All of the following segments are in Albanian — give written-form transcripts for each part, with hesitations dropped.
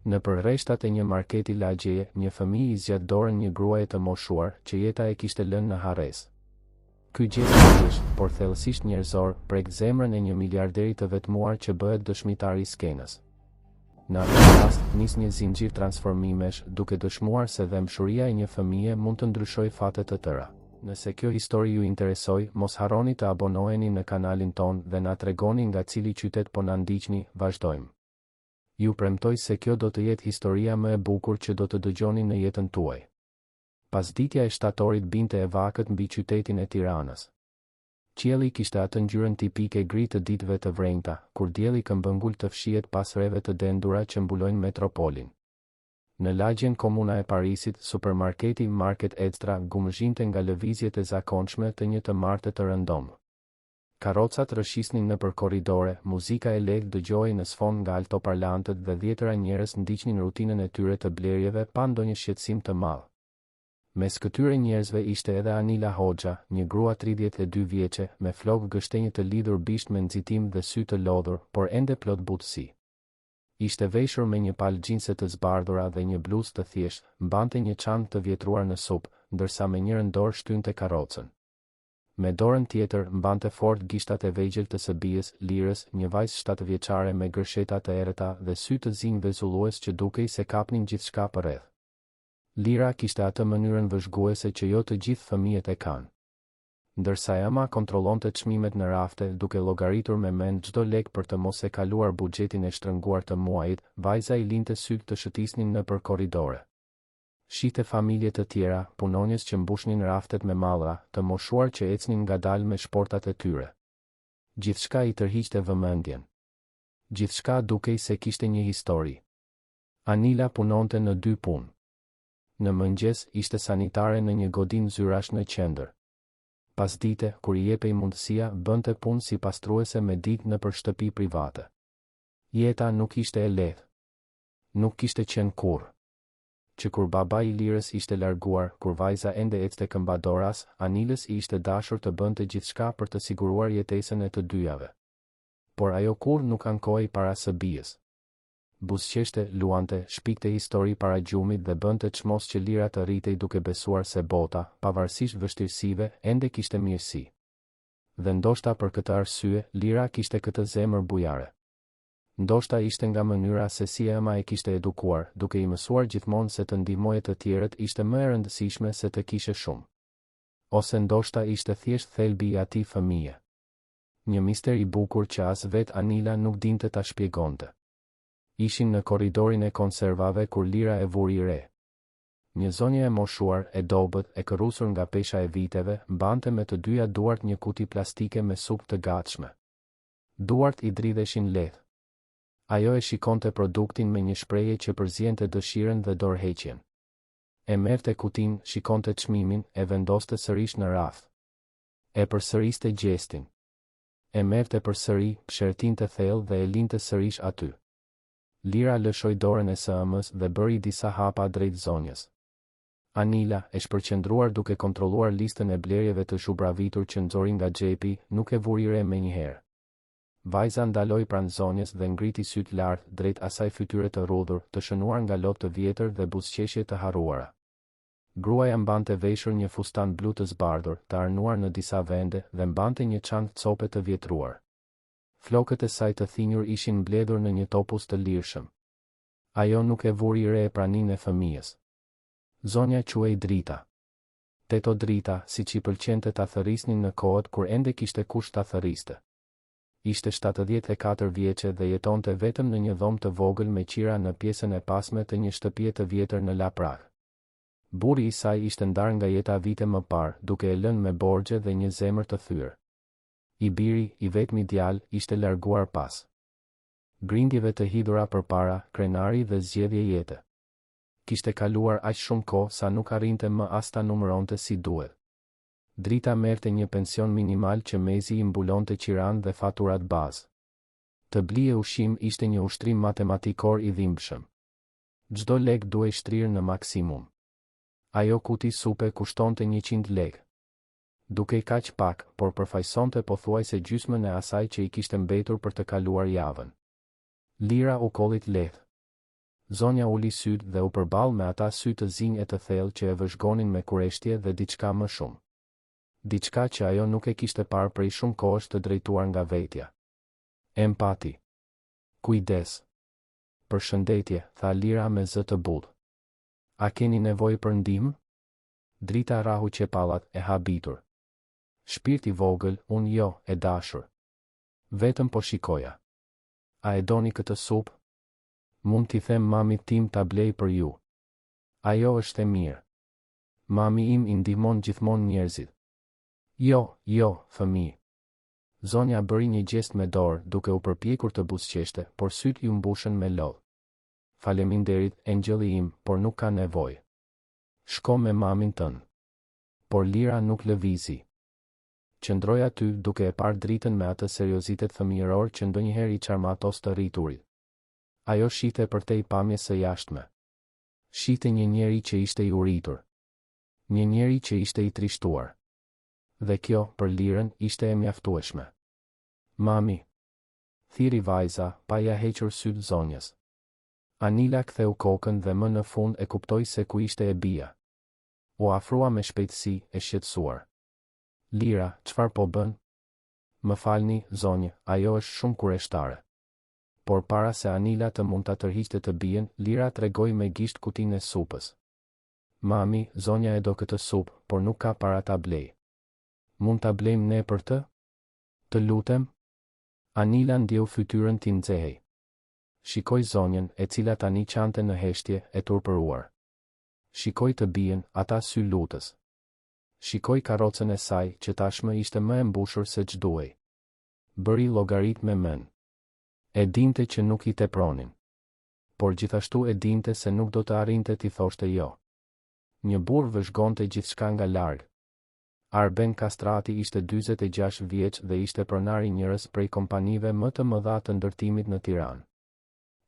Nëpër rreshtat e një marketi lagjeje, një fëmijë i zgjat dorën një gruaje të moshuar, që jeta e kishte lënë në harresë. Ky gjest i thjeshtë, por thellësisht njerëzor, prek zemrën e një miliarderi të vetmuar që bëhet dëshmitar i skenës. Në atë rast, nis një zinxhir transformimesh, duke dëshmuar se dhembshuria e një fëmije mund të ndryshojë fate të tëra. Nëse kjo histori ju interesoi, mos harroni të abonoheni në kanalin tonë dhe na tregoni nga cili qytet po na ndiqni, vazhdojmë. Ju premtoj se kjo do të jetë historia më e bukur që do të dëgjoni në jetën tuaj. Pasditja e shtatorit binte e vakët mbi qytetin e Tiranës. Qielli kishte atë ngjyrën tipike gri të ditëve të vrenjta, kur dielli këmbëngul të fshihet pas reve të dendura që mbulojnë metropolin. Në lagjen Komuna e Parisit, supermarketi Market Extra gumëzhinte nga lëvizjet e zakonshme të një të marte të rëndomtë. Karrocat rrëshqisnin nëpër korridore, muzika e lehtë dëgjohej në sfond nga altoparlantët dhe dhjetëra njerëz ndiqnin rutinën e tyre të blerjeve pa ndonjë shqetësim të madh. Mes këtyre njerëzve ishte edhe Anila Hoxha, një grua 32 vjeçe, me flokë gështenjë të lidhur bisht me nxitim dhe sy të lodhur, por ende plot butësi. Ishte veshur me një palë xhinse të zbardhura dhe një bluzë të thjeshtë, mbante një çantë të vjetruar në sup, ndërsa me njërën dorë shtynte karrocën. Me dorën tjetër, mbante fort gishtat e vegjël të së bijës, Lirës, një vajzë shtatëvjeçare me gërsheta të errëta dhe sy të zinj vezullues që dukej se kapnin gjithçka përreth. Lira kishte atë mënyrën vëzhguese që jo të gjithë fëmijët e kanë. Ndërsa e ëma kontrollonte çmimet në rafte, duke llogaritur me mend çdo lek për të mos e kaluar buxhetin e shtrënguar të muajit, vajza i linte sytë të shëtisnin nëpër korridore. Shihte familje të tjera, punonjës që mbushnin raftet me mallra, të moshuar që ecnin ngadalë me shportat e tyre. Gjithçka i tërhiqte vëmendjen. Gjithçka dukej se kishte një histori. Anila punonte në dy punë. Në mëngjes, ishte sanitare në një godinë zyrash në qendër. Pasdite, kur i jepej mundësia, bënte punë si pastruese me ditë nëpër shtëpi private. Jeta nuk ishte e lehtë. Nuk kishte qenë kurrë. Që kur babai i Lirës ishte larguar, kur vajza ende ecte këmbadoras, Anilës i ishte dashur të bënte gjithçka për të siguruar jetesën e të dyjave. Por ajo kurrë nuk ankohej para së bijës. Buzëqeshte, luante, shpikte histori para gjumit dhe bënte çmos që Lira të rritej duke besuar se bota, pavarësisht vështirësive, ende kishte mirësi. Dhe ndoshta për këtë arsye, Lira kishte këtë zemër bujare. Ndoshta ishte nga mënyra se si e ëma e kishte edukuar, duke i mësuar gjithmonë se të ndihmoje të tjerët ishte më e rëndësishme se të kishe shumë. Ose ndoshta ishte thjesht thelbi i atij fëmije. Një mister i bukur që as vetë Anila nuk dinte ta shpjegonte. Ishin në korridorin e konservave kur Lira e vuri re. Një zonjë e moshuar, e dobët, e kërrusur nga pesha e viteve, mbante me të dyja duart një kuti plastike me supë të gatshme. Duart i dridheshin lehtë. Ajo e shikonte produktin me një shprehje që përziente dëshirën dhe dorëheqjen. E merrte kutinë, shikonte çmimin, e vendoste sërish në raft. E përsëriste gjestin. E merrte përsëri, psherëtinte thellë dhe e linte sërish aty. Lira lëshoi dorën e së ëmës dhe bëri disa hapa drejt zonjës. Anila, e shpërqendruar duke kontrolluar listën e blerjeve të zhubravitur që nxori nga xhepi, nuk e vuri re menjëherë. Vajza ndaloi pranë zonjës dhe ngriti sytë lart, drejt asaj fytyre të rrudhur, të shënuar nga lot të vjetër dhe buzëqeshje të harruara. Gruaja mbante veshur një fustan blu të zbardhur, të arnuar në disa vende, dhe mbante një çantë cope të vjetruar. Flokët e saj të thinjur ishin mbledhur në një topuz të lirshëm. Ajo nuk e vuri re praninë e fëmijës. Zonja quhej Drita. Teto Drita, siç i pëlqente ta thërrisnin në kohët kur ende kishte kush ta thërriste. Ishte 74 vjeçe dhe jetonte vetëm në një dhomë të vogël me qira në pjesën e pasme të një shtëpie të vjetër në Laprakë. Burri i saj ishte ndarë nga jeta vite më parë, duke e lënë me borxhe dhe një zemër të thyer. I biri, i vetmi djalë, ishte larguar pas grindjeve të hidhura për para, krenari dhe zgjedhje jete. Kishte kaluar aq shumë kohë sa nuk arrinte më as ta numëronte si duhet. Drita merrte një pension minimal që mezi i mbulonte qiranë dhe faturat bazë. Të blije ushqim ishte një ushtrim matematikor i dhimbshëm. Çdo lek duhej shtrirë në maksimum. Ajo kuti supe kushtonte 100 lekë. Dukej kaq pak, por përfaqësonte pothuajse gjysmën e asaj që i kishte mbetur për të kaluar javën. Lira u kollit lehtë. Zonja uli sytë dhe u përball me ata sy të zinj e të thellë që e vëzhgonin me kureshtje dhe diçka më shumë. Diçka që ajo nuk e kishte parë prej shumë kohësh të drejtuar nga vetja. Empati. Kujdes. Përshëndetje, tha Lira me zë të butë. A keni nevojë për ndihmë? Drita rrahu qepallat, e habitur. Shpirt i vogël, unë jo, e dashur. Vetëm po shikoja. A e doni këtë supë? Mund t'i them mamit tim ta blejë për ju. Ajo është e mirë. Mami im i ndihmon gjithmonë njerëzit. Jo, jo, fëmijë. Zonja bëri një gjest me dorë, duke u përpjekur të buzëqeshte, por sytë iu mbushën me lot. Faleminderit, engjëlli im, por nuk ka nevojë. Shko me mamin tënd. Por Lira nuk lëvizi. Qëndroi aty, duke e parë Dritën me atë seriozitet fëmijëror që ndonjëherë i çarmatos të rriturit. Ajo shihte përtej pamjes së jashtme. Shihte një njeri që ishte i uritur. Një njeri që ishte i trishtuar. Dhe kjo, për Lirën, ishte e mjaftueshme. Mami! Thirri vajza, pa ia hequr sytë zonjës. Anila ktheu kokën dhe më në fund e kuptoi se ku ishte e bija. U afrua me shpejtësi, e shqetësuar. Lira, çfarë po bën? Më falni, zonjë, ajo është shumë kureshtare. Por para se Anila të mund ta tërhiqte të bijën, Lira tregoi me gisht kutinë e supës. Mami, zonja e do këtë supë, por nuk ka para ta blejë. Mund ta blejmë ne për të? Të lutem? Anila ndjeu fytyrën t'i nxehej. Shikoi zonjën, e cila tani qante në heshtje, e turpëruar. Shikoi të bijën, ata sy lutës. Shikoi karrocën e saj, që tashmë ishte më e mbushur se ç'duhej. Bëri llogaritë me mend. E dinte që nuk i tepronin. Por gjithashtu e dinte se nuk do të arrinte t'i thoshte jo. Një burrë vëzhgonte gjithçka nga larg. Arben Kastrati ishte 46 vjeç dhe ishte pronar i njërës prej kompanive më të mëdha të ndërtimit në Tiranë.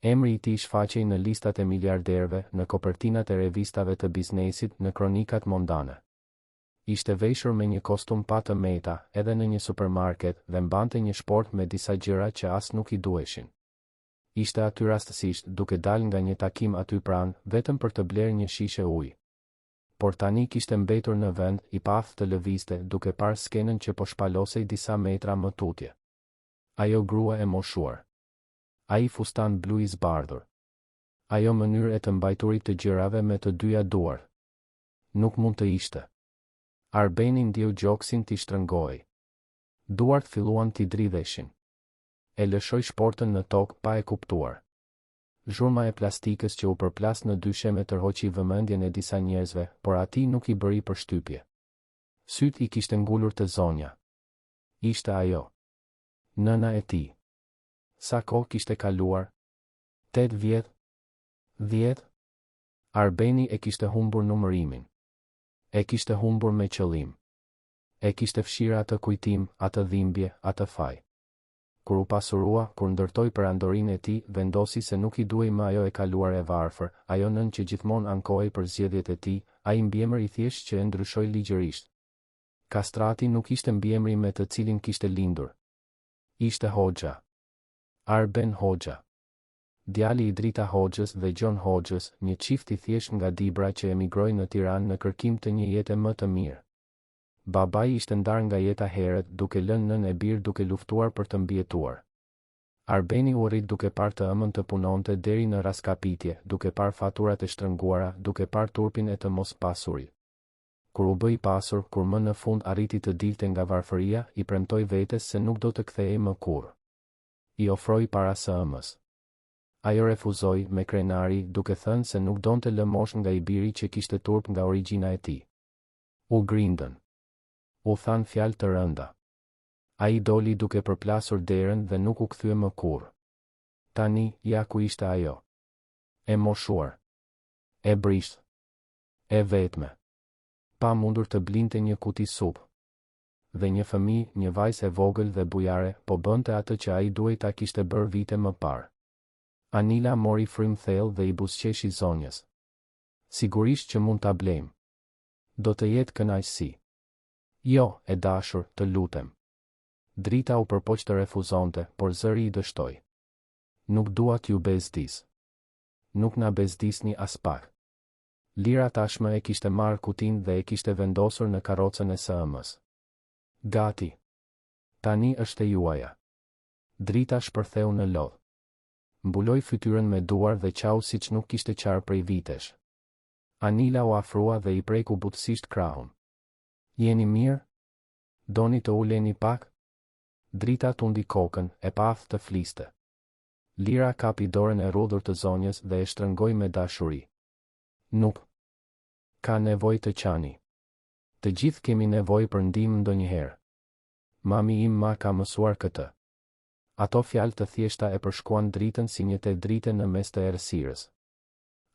Emri i tij shfaqej në listat e miliarderëve, në kopertinat e revistave të biznesit, në kronikat mondane. Ishte veshur me një kostum pa të meta, edhe në një supermarket, dhe mbante një shportë me disa gjëra që as nuk i duheshin. Ishte aty rastësisht, duke dalë nga një takim aty pranë, vetëm për të blerë një shishe ujë. Por tani kishte mbetur në vend, i paaftë të lëvizte, duke parë skenën që po shpalosej disa metra më tutje. Ajo grua e moshuar. Ai fustan blu i zbardhur. Ajo mënyrë e të mbajturit të gjërave me të dyja duart. Nuk mund të ishte. Arbeni ndjeu gjoksin t'i shtrëngohej. Duart filluan t'i dridheshin. E lëshoi shportën në tokë pa e kuptuar. Zhurma e plastikës që u përplas në dysheme tërhoqi vëmendjen e disa njerëzve, por atij nuk i bëri përshtypje. Sytë i kishte ngulur te zonja. Ishte ajo. Nëna e tij. Sa kohë kishte kaluar? Tetë vjet? Dhjetë? Arbeni e kishte humbur numërimin. E kishte humbur me qëllim. E kishte fshirë atë kujtim, atë dhimbje, atë faj. Kur u pasurua, kur ndërtoi perandorinë e tij, vendosi se nuk i duhej më ajo e kaluar e varfër, ajo nënë që gjithmonë ankohej për zgjedhjet e tij, ai mbiemër i thjeshtë që e ndryshoi ligjërisht. Kastrati nuk ishte mbiemri me të cilin kishte lindur. Ishte Hoxha. Arben Hoxha. Djali i Drita Hoxhës dhe Gjon Hoxhës, një çift i thjeshtë nga Dibra që emigroi në Tiranë në kërkim të një jete më të mirë. Babai ishte ndarë nga jeta herët, duke lënë nënë e bir duke luftuar për të mbijetuar. Arbeni u rrit duke parë të ëmën të punonte deri në rraskapitje, duke parë faturat e shtrënguara, duke parë turpin e të mos pasurit. Kur u bë i pasur, kur më në fund arriti të dilte nga varfëria, i premtoi vetes se nuk do të kthehej më kurrë. I ofroi para së ëmës. Ajo refuzoi, me krenari, duke thënë se nuk donte lëmoshë nga i biri që kishte turp nga origjina e tij. U grindën. U thanë fjalë të rënda. Ai doli duke përplasur derën dhe nuk u kthye më kurrë. Tani, ja ku ishte ajo. E moshuar. E brishtë. E vetme. Pa mundur të blinte një kuti supë. Dhe një fëmijë, një vajzë e vogël dhe bujare, po bënte atë që ai duhej ta kishte bërë vite më parë. Anila mori frymë thellë dhe i buzëqeshi zonjës. Sigurisht që mund ta blejmë. Do të jetë kënaqësi. Jo, e dashur, të lutem. Drita u përpoq të refuzonte, por zëri i dështoi. Nuk dua t'ju bezdis. Nuk na bezdisni aspak. Lira tashmë e kishte marrë kutinë dhe e kishte vendosur në karrocën e së ëmës. Gati. Tani është e juaja. Drita shpërtheu në lot. Mbuloi fytyrën me duar dhe qau siç nuk kishte qarë prej vitesh. Anila u afrua dhe i preku butësisht krahun. Jeni mirë? Doni të uleni pak? Drita tundi kokën, e paaftë të fliste. Lira kapi dorën e rrudhur të zonjës dhe e shtrëngoi me dashuri. Nuk ka nevojë të qani. Të gjithë kemi nevojë për ndihmë ndonjëherë. Mami im ma ka mësuar këtë. Ato fjalë të thjeshta e përshkuan Dritën si një tel drite në mes të errësirës.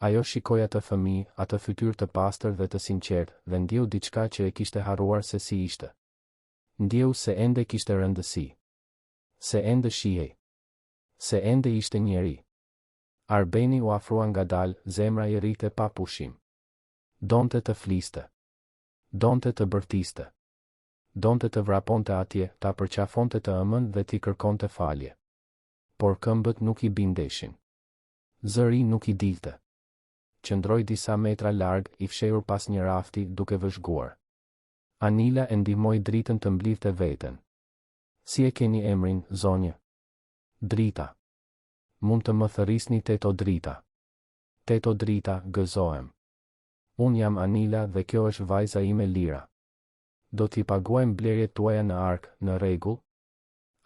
Ajo shikoi atë fëmijë, atë fytyrë të pastër dhe të sinqertë, dhe ndjeu diçka që e kishte harruar se si ishte. Ndjeu se ende kishte rëndësi. Se ende shihej. Se ende ishte njeri. Arbeni u afrua ngadalë, zemra i rrihte pa pushim. Donte të fliste. Donte të bërtiste. Donte të vraponte atje, ta përqafonte të ëmën dhe t'i kërkonte falje. Por këmbët nuk i bindeshin. Zëri nuk i dilte. Qëndroi disa metra larg, i fshehur pas një rafti, duke vëzhguar. Anila e ndihmoi Dritën të mblidhte veten. Si e keni emrin, zonjë? Drita. Mund të më thërrisni Teto Drita. Teto Drita, gëzohem. Unë jam Anila dhe kjo është vajza ime Lira. Do t'i paguajmë blerjet tuaja në arkë, në rregull?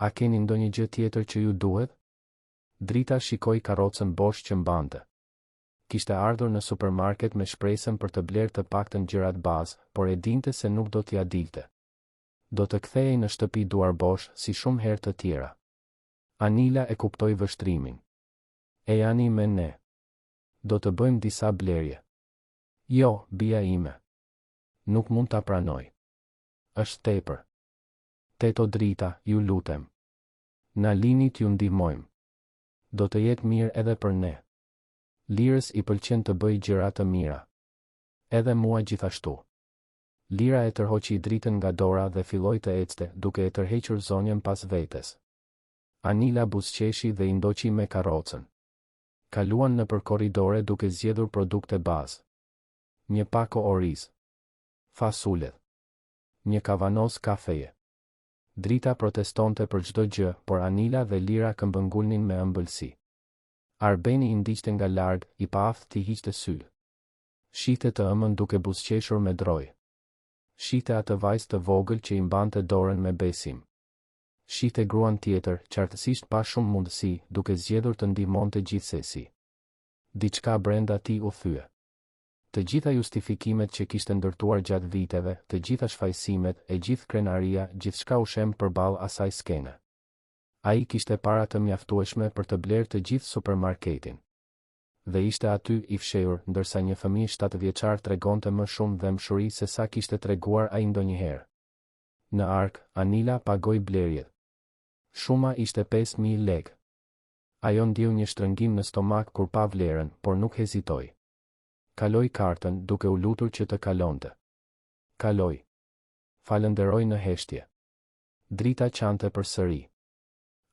A keni ndonjë gjë tjetër që ju duhet? Drita shikoi karrocën bosh që mbante. Kishte ardhur në supermarket me shpresën për të blerë të paktën gjërat bazë, por e dinte se nuk do t'ia dilte. Do të kthehej në shtëpi duarbosh, si shumë herë të tjera. Anila e kuptoi vështrimin. Ejani me ne. Do të bëjmë disa blerje. Jo, bija ime. Nuk mund ta pranoj. Është tepër. Teto Drita, ju lutem. Na lini t'ju ndihmojmë. Do të jetë mirë edhe për ne. Lirës i pëlqen të bëjë gjëra të mira. Edhe mua gjithashtu. Lira e tërhoqi Dritën nga dora dhe filloi të ecte, duke e tërhequr zonjën pas vetes. Anila buzëqeshi dhe i ndoqi me karrocën. Kaluan nëpër korridore duke zgjedhur produkte bazë. Një pako oriz. Fasulet. Një kavanoz kafeje. Drita protestonte për çdo gjë, por Anila dhe Lira këmbëngulnin me ëmbëlsi. Arbeni i ndiqte nga larg, i paaftë t'i hiqte sytë. Shihte të ëmën duke buzëqeshur me drojë. Shihte atë vajzë të vogël që i mbante dorën me besim. Shihte gruan tjetër, qartësisht pa shumë mundësi, duke zgjedhur të ndihmonte gjithsesi. Diçka brenda tij u thye. Të gjitha justifikimet që kishte ndërtuar gjatë viteve, të gjitha shfajësimet, e gjithë krenaria, gjithçka u shemb përballë asaj skene. Ai kishte para të mjaftueshme për të blerë të gjithë supermarketin. Dhe ishte aty, i fshehur, ndërsa një fëmijë shtatëvjeçar tregonte më shumë dhembshuri se sa kishte treguar ai ndonjëherë. Në arkë, Anila pagoi blerjet. Shuma ishte 5000 lekë. Ajo ndjeu një shtrëngim në stomak kur pa vlerën, por nuk hezitoi. Kaloi kartën, duke u lutur që të kalonte. Kaloi. Falënderoi në heshtje. Drita qante përsëri.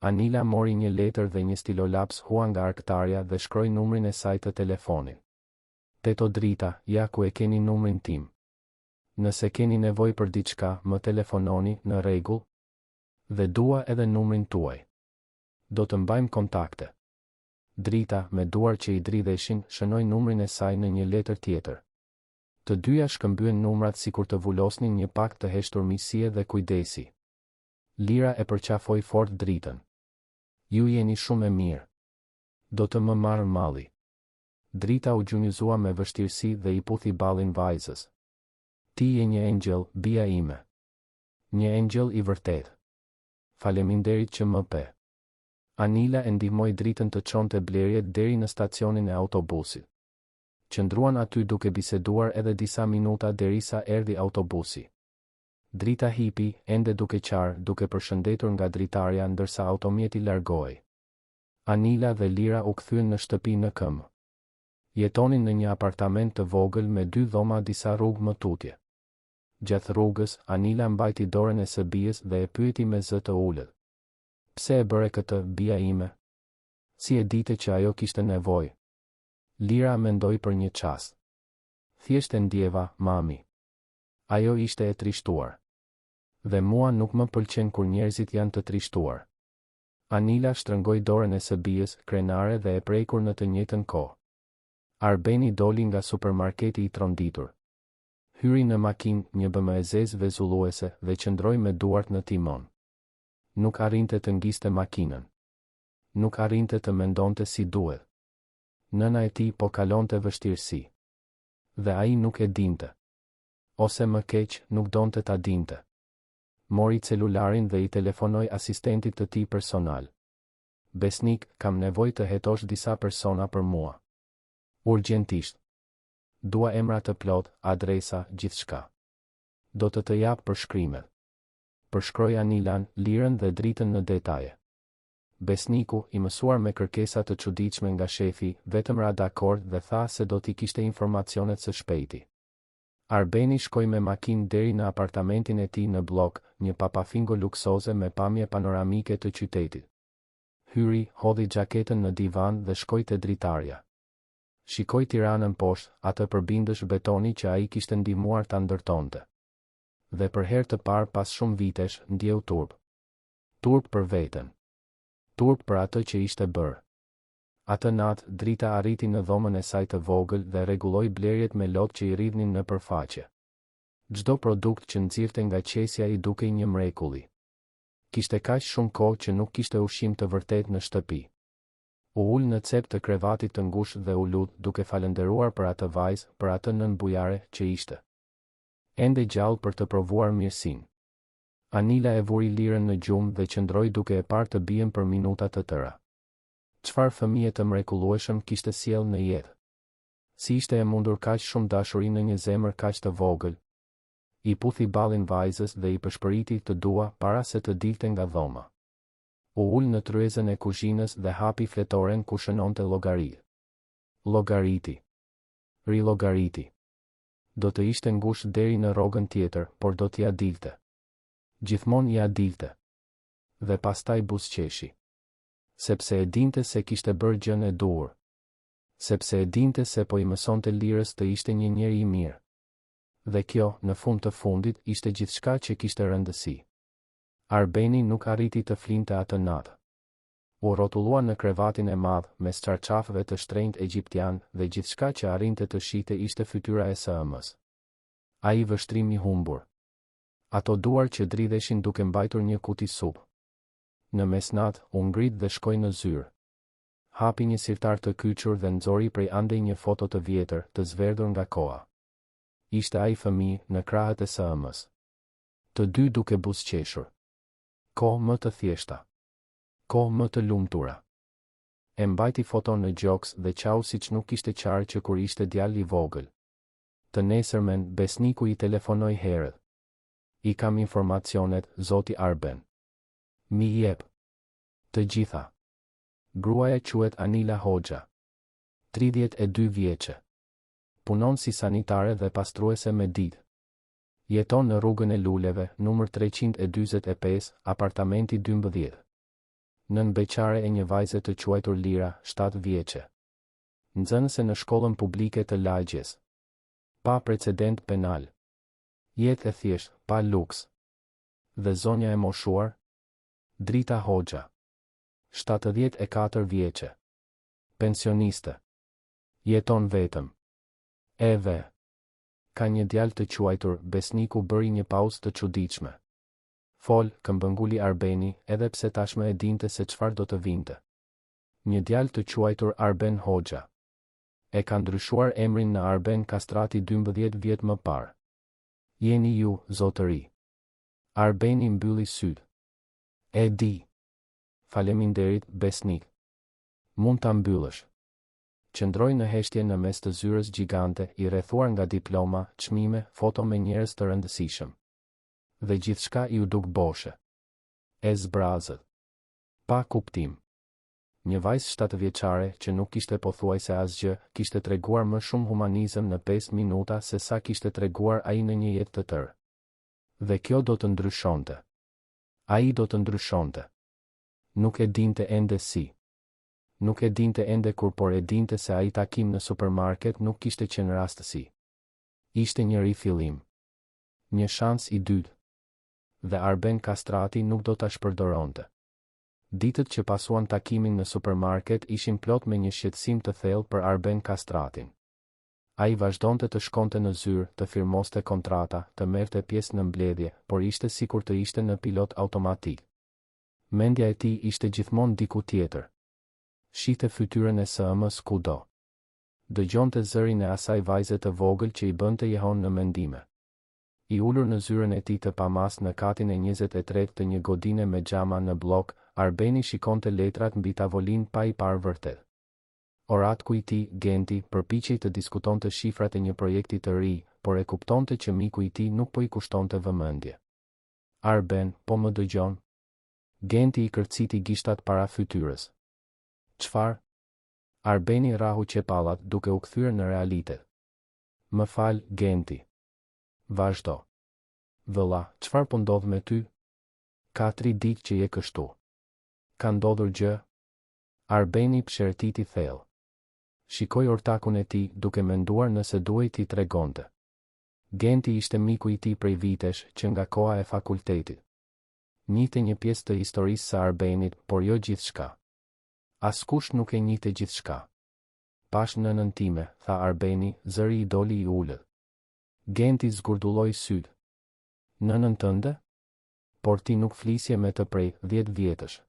Anila mori një letër dhe një stilolaps hua nga arkëtarja dhe shkroi numrin e saj të telefonit. Teto Drita, ja ku e keni numrin tim. Nëse keni nevojë për diçka, më telefononi, në rregull? Dhe dua edhe numrin tuaj. Do të mbajmë kontakte. Drita, me duar që i dridheshin, shënoi numrin e saj në një letër tjetër. Të dyja shkëmbyen numrat sikur të vulosnin një pakt të heshtur miqësie dhe kujdesi. Lira e përqafoi fort Dritën. Ju jeni shumë e mirë. Do të më marrë malli. Drita u gjunjëzua me vështirësi dhe i puthi ballin vajzës. Ti je një engjëll, bija ime. Një engjëll i vërtetë. Faleminderit që më pe. Anila e ndihmoi Dritën të çonte blerjet deri në stacionin e autobusit. Qëndruan aty duke biseduar edhe disa minuta derisa erdhi autobusi. Drita hipi, ende duke qarë, duke përshëndetur nga dritarja ndërsa automjeti largohej. Anila dhe Lira u kthyen në shtëpi në këmbë. Jetonin në një apartament të vogël me dy dhoma disa rrugë më tutje. Gjatë rrugës, Anila mbajti dorën e së bijës dhe e pyeti me zë të ulët. Pse e bëre këtë, bija ime? Si e dite që ajo kishte nevojë? Lira mendoi për një çast. Thjesht e ndjeva, mami. Ajo ishte e trishtuar. Dhe mua nuk më pëlqen kur njerëzit janë të trishtuar. Anila shtrëngoi dorën e së bijës, krenare dhe e prekur në të njëjtën kohë. Arbeni doli nga supermarketi i tronditur. Hyri në makinë, një BMW e zezë vezulluese, dhe qëndroi me duart në timon. Nuk arrinte të ngiste makinën. Nuk arrinte të mendonte si duhet. Nëna e tij po kalonte vështirësi. Dhe ai nuk e dinte. Ose më keq, nuk donte ta dinte. Mori celularin dhe i telefonoi asistentit të tij personal. Besnik, kam nevojë të hetosh disa persona për mua. Urgjentisht. Dua emra të plotë, adresa, gjithçka. Do të të jap përshkrimet. Përshkroi Anilan, Lirën dhe Dritën në detaje. Besniku, i mësuar me kërkesa të çuditshme nga shefi, vetëm ra dakord dhe tha se do t'i kishte informacionet së shpejti. Arbeni shkoi me makinë deri në apartamentin e tij në bllok, një papafingo luksoze me pamje panoramike të qytetit. Hyri, hodhi xhaketën në divan dhe shkoi te dritarja. Shikoi Tiranën poshtë, atë përbindësh betoni që ai kishte ndihmuar ta ndërtonte. Dhe për herë të parë pas shumë vitesh, ndjeu turp. Turp për veten. Turp për atë që ishte bërë. Atë natë, Drita arriti në dhomën e saj të vogël dhe rregulloi blerjet me lot që i rridhnin nëpër faqe. Çdo produkt që nxirrte nga qesja i dukej një mrekulli. Kishte kaq shumë kohë që nuk kishte ushqim të vërtetë në shtëpi. U ul në cep të krevatit të ngushtë dhe u lut, duke falënderuar për atë vajzë, për atë nënë bujare, që ishte ende gjallë për të provuar mirësinë. Anila e vuri Lirën në gjumë dhe qëndroi duke e parë të bijën për minuta të tëra. Çfarë fëmije të mrekullueshëm kishte sjellë në jetë. Si ishte e mundur kaq shumë dashuri në një zemër kaq të vogël? I puthi ballin vajzës dhe i pëshpëriti të dua para se të dilte nga dhoma. U ul në tryezën e kuzhinës dhe hapi fletoren ku shënonte llogaritë. Llogariti. Rillogariti. Do të ishte ngushtë deri në rrogën tjetër, por do t'ia dilte. Gjithmonë ia dilte. Dhe pastaj buzëqeshi. Sepse e dinte se kishte bërë gjënë e duhur. Sepse e dinte se po i mësonte Lirës të ishte një njeri i mirë. Dhe kjo, në fund të fundit, ishte gjithçka që kishte rëndësi. Arbeni nuk arriti të flinte atë natë. U rrotullua në krevatin e madh, mes çarçafëve të shtrenjtë egjiptianë, dhe gjithçka që arrinte të shihte ishte fytyra e së ëmës. Ai vështrim i humbur. Ato duar që dridheshin duke mbajtur një kuti supë. Në mesnatë, u ngrit dhe shkoi në zyrë. Hapi një sirtar të kyçur dhe nxori prej andej një foto të vjetër, të zverdhur nga koha. Ishte ai fëmijë, në krahët e së ëmës. Të dy duke buzëqeshur. Kohë më të thjeshta. Kohë më të lumtura. E mbajti foton në gjoks dhe qau siç nuk kishte qarë që kur ishte djalë i vogël. Të nesërmen, Besniku i telefonoi herët. I kam informacionet, zoti Arben. M'i jep. Të gjitha. Gruaja quhet Anila Hoxha. 32 vjeçe. Punon si sanitare dhe pastruese me ditë. Jeton në rrugën e Luleve, numër 345, apartamenti 12. Nënë beqare e një vajze të quajtur Lira, 7 vjeçe. Nxënëse në shkollën publike të lagjes. Pa precedent penal. Jetë e thjeshtë, pa luks. Dhe zonja e moshuar? Drita Hoxha. 74 vjeçe. Pensioniste. Jeton vetëm. E ve. Ka një djalë të quajtur, Besniku bëri një pauzë të çuditshme. Fol, këmbënguli Arbeni, edhe pse tashmë e dinte se çfarë do të vinte. Një djalë të quajtur Arben Hoxha. E ka ndryshuar emrin në Arben Kastrati 12 vjet më parë. Jeni ju, zotëri. Arbeni mbylli sytë. E di. Faleminderit, Besnik. Mund ta mbyllësh. Qëndroi në heshtje në mes të zyrës gjigante, i rrethuar nga diploma, çmime, foto me njerëz të rëndësishëm. Dhe gjithçka iu duk boshe. E zbrazët. Pa kuptim. Një vajzë shtatëvjeçare, që nuk kishte pothuajse asgjë, kishte treguar më shumë humanizëm në pesë minuta se sa kishte treguar ai në një jetë të tërë. Dhe kjo do të ndryshonte. Ai do të ndryshonte. Nuk e dinte ende si. Nuk e dinte ende kur por e dinte se ai takim në supermarket nuk kishte qenë rastësi. Ishte një rifillim. Një shans i dytë. Dhe Arben Kastrati nuk do ta shpërdoronte. Ditët që pasuan takimin në supermarket ishin plot me një shqetësim të thellë për Arben Kastratin. Ai vazhdonte të shkonte në zyrë, të firmoste kontrata, të merrte pjesë në mbledhje, por ishte sikur të ishte në pilot automatik. Mendja e tij ishte gjithmonë diku tjetër. Shihte fytyrën e së ëmës kudo. Dëgjonte zërin e asaj vajze të vogël që i bënte jehonë në mendime. I ulur në zyrën e tij të pamasë në katin e 23 të një godine me xhama në bllok, Arbeni shikonte letrat mbi tavolinë pa i parë vërtet. Ortaku i tij, Genti, përpiqej të diskutonte shifrat e një projekti të ri, por e kuptonte që miku i tij nuk po i kushtonte vëmendje. Arben, po më dëgjon? Genti i kërciti gishtat para fytyrës. Çfarë? Arbeni rrahu qepallat duke u kthyer në realitet. Më fal, Genti. Vazhdo. Vëlla, çfarë po ndodh me ty? Ka tri ditë që je kështu. Ka ndodhur gjë? Arbeni psherëtiti thellë. Shikoi ortakun e tij, duke menduar nëse duhej t'i tregonte. Genti ishte miku i tij prej vitesh, që nga koha e fakultetit. Njihte një pjesë të historisë së Arbenit, por jo gjithçka. Askush nuk e njihte gjithçka. Pashë nënën time, tha Arbeni, zëri i doli i ulët. Genti zgurdulloi sytë. Nënën tënde? Por ti nuk flisje me të prej 10 vjetësh.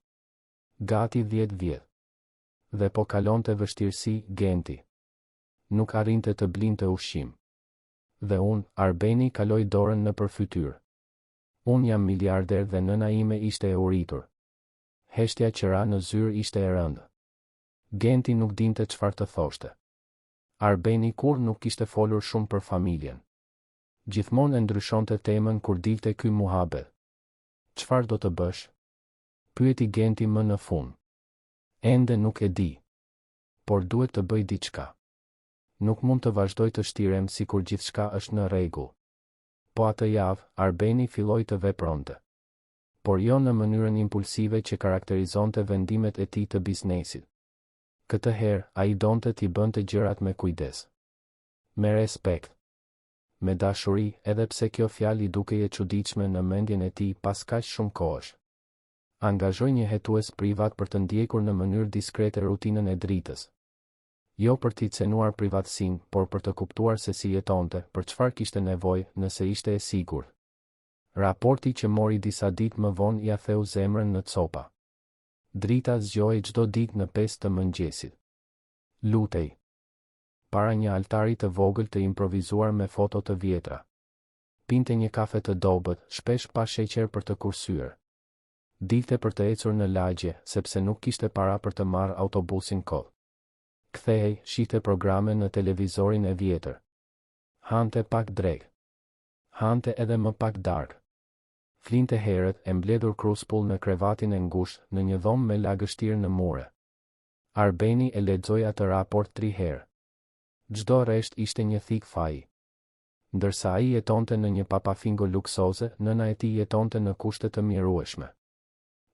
Gati 10 vjet. Dhe po kalonte vështirësi, Genti. Nuk arrinte të blinte ushqim. Dhe unë, Arbeni kaloi dorën nëpër fytyrë. Unë jam miliarder dhe nëna ime ishte e uritur. Heshtja që ra në zyrë ishte e rëndë. Genti nuk dinte çfarë të thoshte. Arbeni kurrë nuk kishte folur shumë për familjen. Gjithmonë e ndryshonte temën kur dilte ky muhabet. Çfarë do të bësh? Pyeti Genti më në fund. Ende nuk e di. Por duhet të bëj diçka. Nuk mund të vazhdoj të shtirem sikur gjithçka është në rregull. Po atë javë, Arbeni filloi të vepronte. Por jo në mënyrën impulsive që karakterizonte vendimet e tij të biznesit. Këtë herë, ai donte t'i bënte gjërat me kujdes. Me respekt. Me dashuri, edhe pse kjo fjalë i dukej e çuditshme në mendjen e tij pas kaq shumë kohësh. Angazhoi një hetues privat për të ndjekur në mënyrë diskrete rutinën e Dritës. Jo për t'i cenuar privatësinë, por për të kuptuar se si jetonte, për çfarë kishte nevojë, nëse ishte e sigurt. Raporti që mori disa ditë më vonë ia theu zemrën në copa. Drita zgjohej çdo ditë në 5 të mëngjesit. Lutej. Para një altari të vogël të improvizuar me foto të vjetra. Pinte një kafe të dobët, shpesh pa sheqer për të kursyer. Dilte për të ecur në lagje, sepse nuk kishte para për të marrë autobusin kot. Kthehej, shihte programe në televizorin e vjetër. Hante pak drekë. Hante edhe më pak darkë. Flinte herët, e mbledhur kruspull në krevatin e ngushtë, në një dhomë me lagështirë në mure. Arbeni e lexoi atë raport tri herë. Çdo rresht ishte një thikë faji. Ndërsa ai jetonte në një papafingo luksoze, nëna e tij jetonte në kushte të mjerueshme.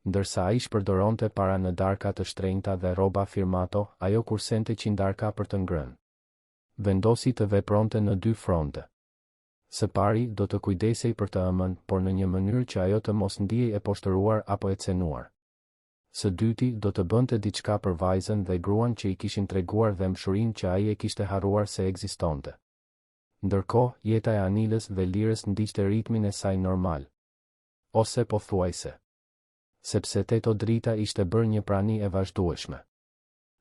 Ndërsa ai shpërdoronte para në darka të shtrenjta dhe rroba firmato, ajo kursente qindarka për të ngrënë. Vendosi të vepronte në dy fronte. Së pari, do të kujdesej për të ëmën, por në një mënyrë që ajo të mos ndihej e poshtëruar apo e cenuar. Së dyti, do të bënte diçka për vajzën dhe gruan që i kishin treguar dhembshurinë që ai e kishte harruar se ekzistonte. Ndërkohë, jeta e Anilës dhe Lirës ndiqte ritmin e saj normal. Ose pothuajse. Sepse Teto Drita ishte bërë një prani e vazhdueshme.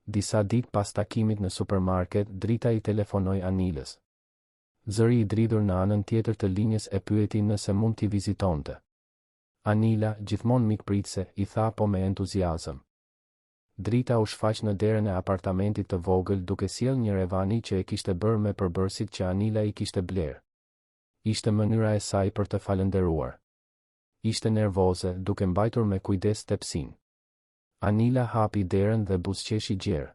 Disa ditë pas takimit në supermarket, Drita i telefonoi Anilës. Zëri i dridhur në anën tjetër të linjës e pyeti nëse mund t'i vizitonte. Anila, gjithmonë mikpritëse, i tha po me entuziazëm. Drita u shfaq në derën e apartamentit të vogël duke sjellë një revani që e kishte bërë me përbërësit që Anila i kishte blerë. Ishte mënyra e saj për të falënderuar. Ishte nervoze, duke mbajtur me kujdes tepsinë. Anila hapi derën dhe buzëqeshi gjerë.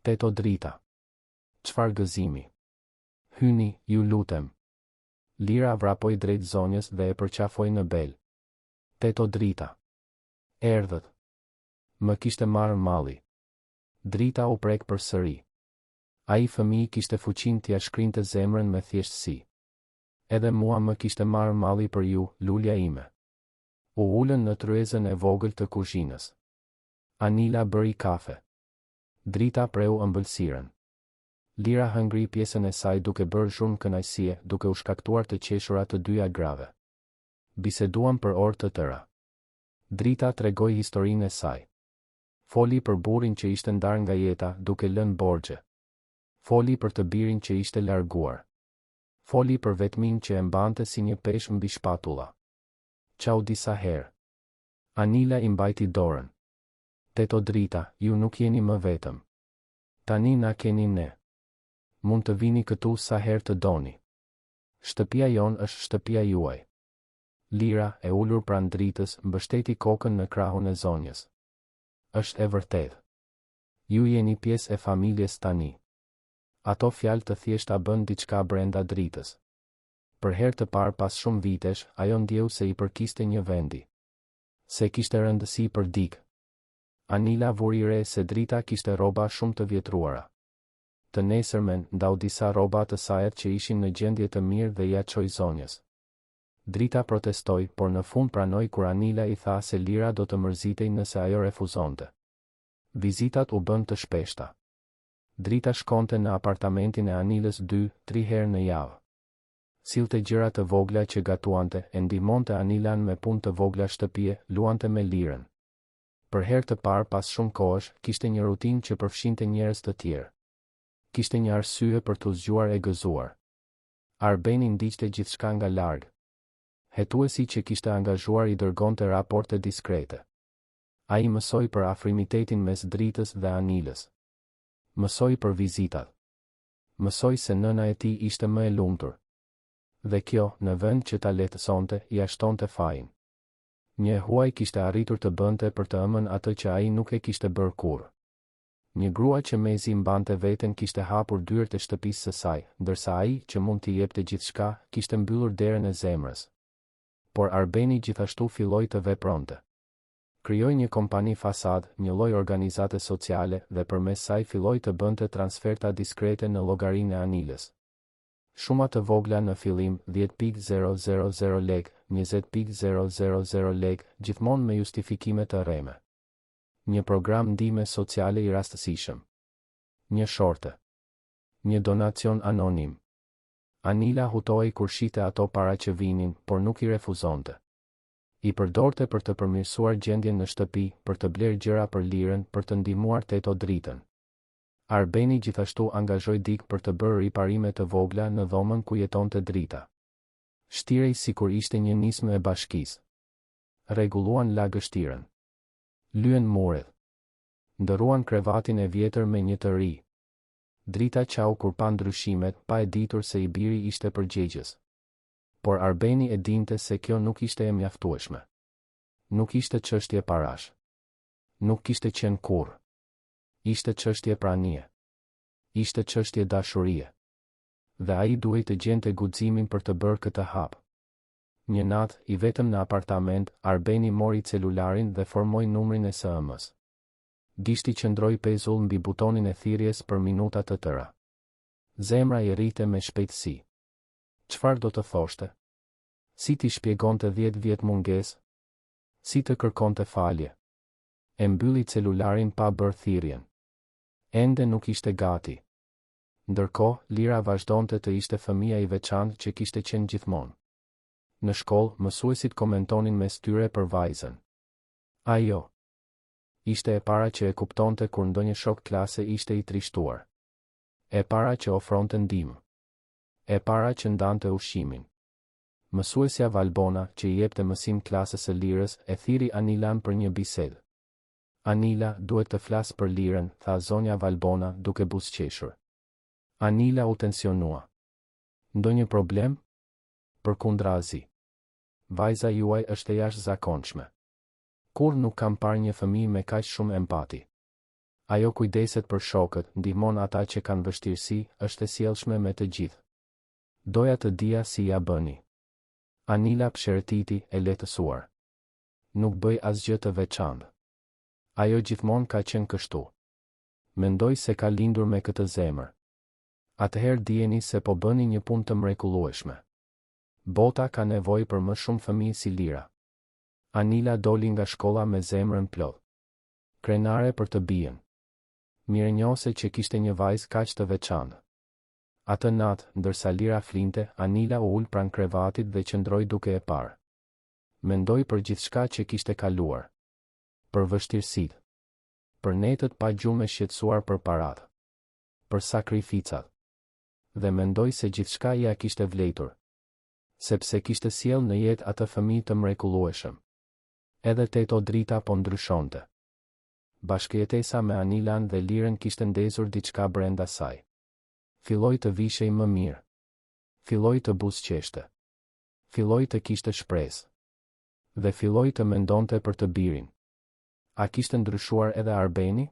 Teto Drita. Çfarë gëzimi. Hyni, ju lutem. Lira vrapoi drejt zonjës dhe e përqafoi në bel. Teto Drita. Erdhët. Më kishte marrë malli. Drita u prek përsëri. Ai fëmijë kishte fuqinë t'ia shkrinte zemrën me thjeshtësi. Edhe mua më kishte marrë malli për ju, lulja ime. U ulën në tryezën e vogël të kuzhinës. Anila bëri kafe. Drita preu ëmbëlsirën. Lira hëngri pjesën e saj duke bërë zhurmë kënaqësie, duke u shkaktuar të qeshura të dyja grave. Biseduan për orë të tëra. Drita tregoi historinë e saj. Foli për burrin që ishte ndarë nga jeta, duke lënë borxhe. Foli për të birin që ishte larguar. Foli për vetminë që e mbante si një peshë mbi shpatulla. Qau disa herë. Anila i mbajti dorën. Teto Drita, ju nuk jeni më vetëm. Tani na keni ne. Mund të vini këtu sa herë të doni. Shtëpia jonë është shtëpia juaj. Lira, e ulur pranë Dritës, mbështeti kokën në krahun e zonjës. Është e vërtetë. Ju jeni pjesë e familjes tani. Ato fjalë të thjeshta bënë diçka brenda Dritës. Për herë të parë pas shumë vitesh, ajo ndjeu se i përkiste një vendi. Se kishte rëndësi për dikë. Anila vuri re se Drita kishte rroba shumë të vjetruara. Të nesërmen, ndau disa rroba të sajat që ishin në gjendje të mirë dhe ia çoi zonjës. Drita protestoi, por në fund pranoi kur Anila i tha se Lira do të mërzitej nëse ajo refuzonte. Vizitat u bënë të shpeshta. Drita shkonte në apartamentin e Anilës dy, tri herë në javë. Sillte gjëra të vogla që gatuante, e ndihmonte Anilan me punë të vogla shtëpie, luante me Lirën. Për herë të parë pas shumë kohësh, kishte një rutinë që përfshinte njerëz të tjerë. Kishte një arsye për t'u zgjuar e gëzuar. Arbeni ndiqte gjithçka nga larg. Hetuesi që kishte angazhuar i dërgonte raporte diskrete. Ai mësoi për afrimitetin mes Dritës dhe Anilës. Mësoi për vizitat. Mësoi se nëna e tij ishte më e lumtur. Dhe kjo, në vend që ta lehtësonte, ia shtonte fajin. Një e huaj kishte arritur të bënte për të ëmën atë që ai nuk e kishte bërë kurrë. Një grua që mezi mbante veten kishte hapur dyert e shtëpisë së saj, ndërsa ai, që mund t'i jepte gjithçka, kishte mbyllur derën e zemrës. Por Arbeni gjithashtu filloi të vepronte. Krijoi një kompani fasadë, një lloj organizate sociale dhe përmes saj filloi të bënte transferta diskrete në llogarinë e Anilës. Shuma të vogla në fillim, 10.000 lekë, 20.000 lekë, gjithmonë me justifikime të rreme. Një program ndihme sociale i rastësishëm. Një shorte. Një donacion anonim. Anila hutohej kur shihte ato para që vinin, por nuk i refuzonte. I përdorte për të përmirësuar gjendjen në shtëpi, për të blerë gjëra për Lirën, për të ndihmuar Teto Dritën. Arbeni gjithashtu angazhoi dikë për të bërë riparime të vogla në dhomën ku jetonte Drita. Shtirej sikur ishte një nismë e bashkisë. Rregulluan lagështirën. Lyen muret. Ndërruan krevatin e vjetër me një të ri. Drita qau kur pa ndryshimet, pa e ditur se i biri ishte përgjegjës. Por Arbeni e dinte se kjo nuk ishte e mjaftueshme. Nuk ishte çështje parash. Nuk kishte qenë kurrë. Ishte çështje pranie. Ishte çështje dashurie. Dhe ai duhej të gjente guximin për të bërë këtë hap. Një natë, i vetëm në apartament, Arbeni mori celularin dhe formoi numrin e së ëmës. Gishti qëndroi pezull mbi butonin e thirrjes për minuta të tëra. Zemra i rrihte me shpejtësi. Çfarë do të thoshte? Si t'i shpjegonte 10 vjet mungesë? Si të kërkonte falje? E mbylli celularin pa bërë thirrjen. Ende nuk ishte gati. Ndërkohë, Lira vazhdonte të ishte fëmija i veçantë që kishte qenë gjithmonë. Në shkollë, mësuesit komentonin mes tyre për vajzën. Ajo ishte e para që e kuptonte kur ndonjë shok klase ishte i trishtuar. E para që ofronte ndihmë. E para që ndante ushqimin. Mësuesja Valbona, që i jepte mësim klasës së Lirës, e thirri Anilan për një bisedë. Anila, duhet të flas për Lirën, tha zonja Valbona, duke buzëqeshur. Anila u tensionua. Ndonjë problem? Përkundrazi. Vajza juaj është e jashtëzakonshme. Kurrë nuk kam parë një fëmijë me kaq shumë empati. Ajo kujdeset për shokët, ndihmon ata që kanë vështirësi, është e sjellshme me të gjithë. Doja të dija si ia bëni. Anila psherëtiti, e lehtësuar. Nuk bëj asgjë të veçantë. Ajo gjithmonë ka qenë kështu. Mendoj se ka lindur me këtë zemër. Atëherë dijeni se po bëni një punë të mrekullueshme. Bota ka nevojë për më shumë fëmijë si Lira. Anila doli nga shkolla me zemrën plot. Krenare për të bijën. Mirënjohëse që kishte një vajzë kaq të veçantë. Atë natë, ndërsa Lira flinte, Anila u ul pranë krevatit dhe qëndroi duke e parë. Mendoi për gjithçka që kishte kaluar. Për vështirësitë. Për netët pa gjumë e shqetësuar për paratë. Për sakrificat. Dhe mendoi se gjithçka ia kishte vlejtur. Sepse kishte sjellë në jetë atë fëmijë të mrekullueshëm. Edhe teto Drita po ndryshonte. Bashkëjetesa me Anilan dhe Lirën kishte ndezur diçka brenda saj. Filloi të vishej më mirë. Filloi të buzëqeshte. Filloi të kishte shpresë. Dhe filloi të mendonte për të birin. A kishte ndryshuar edhe Arbeni?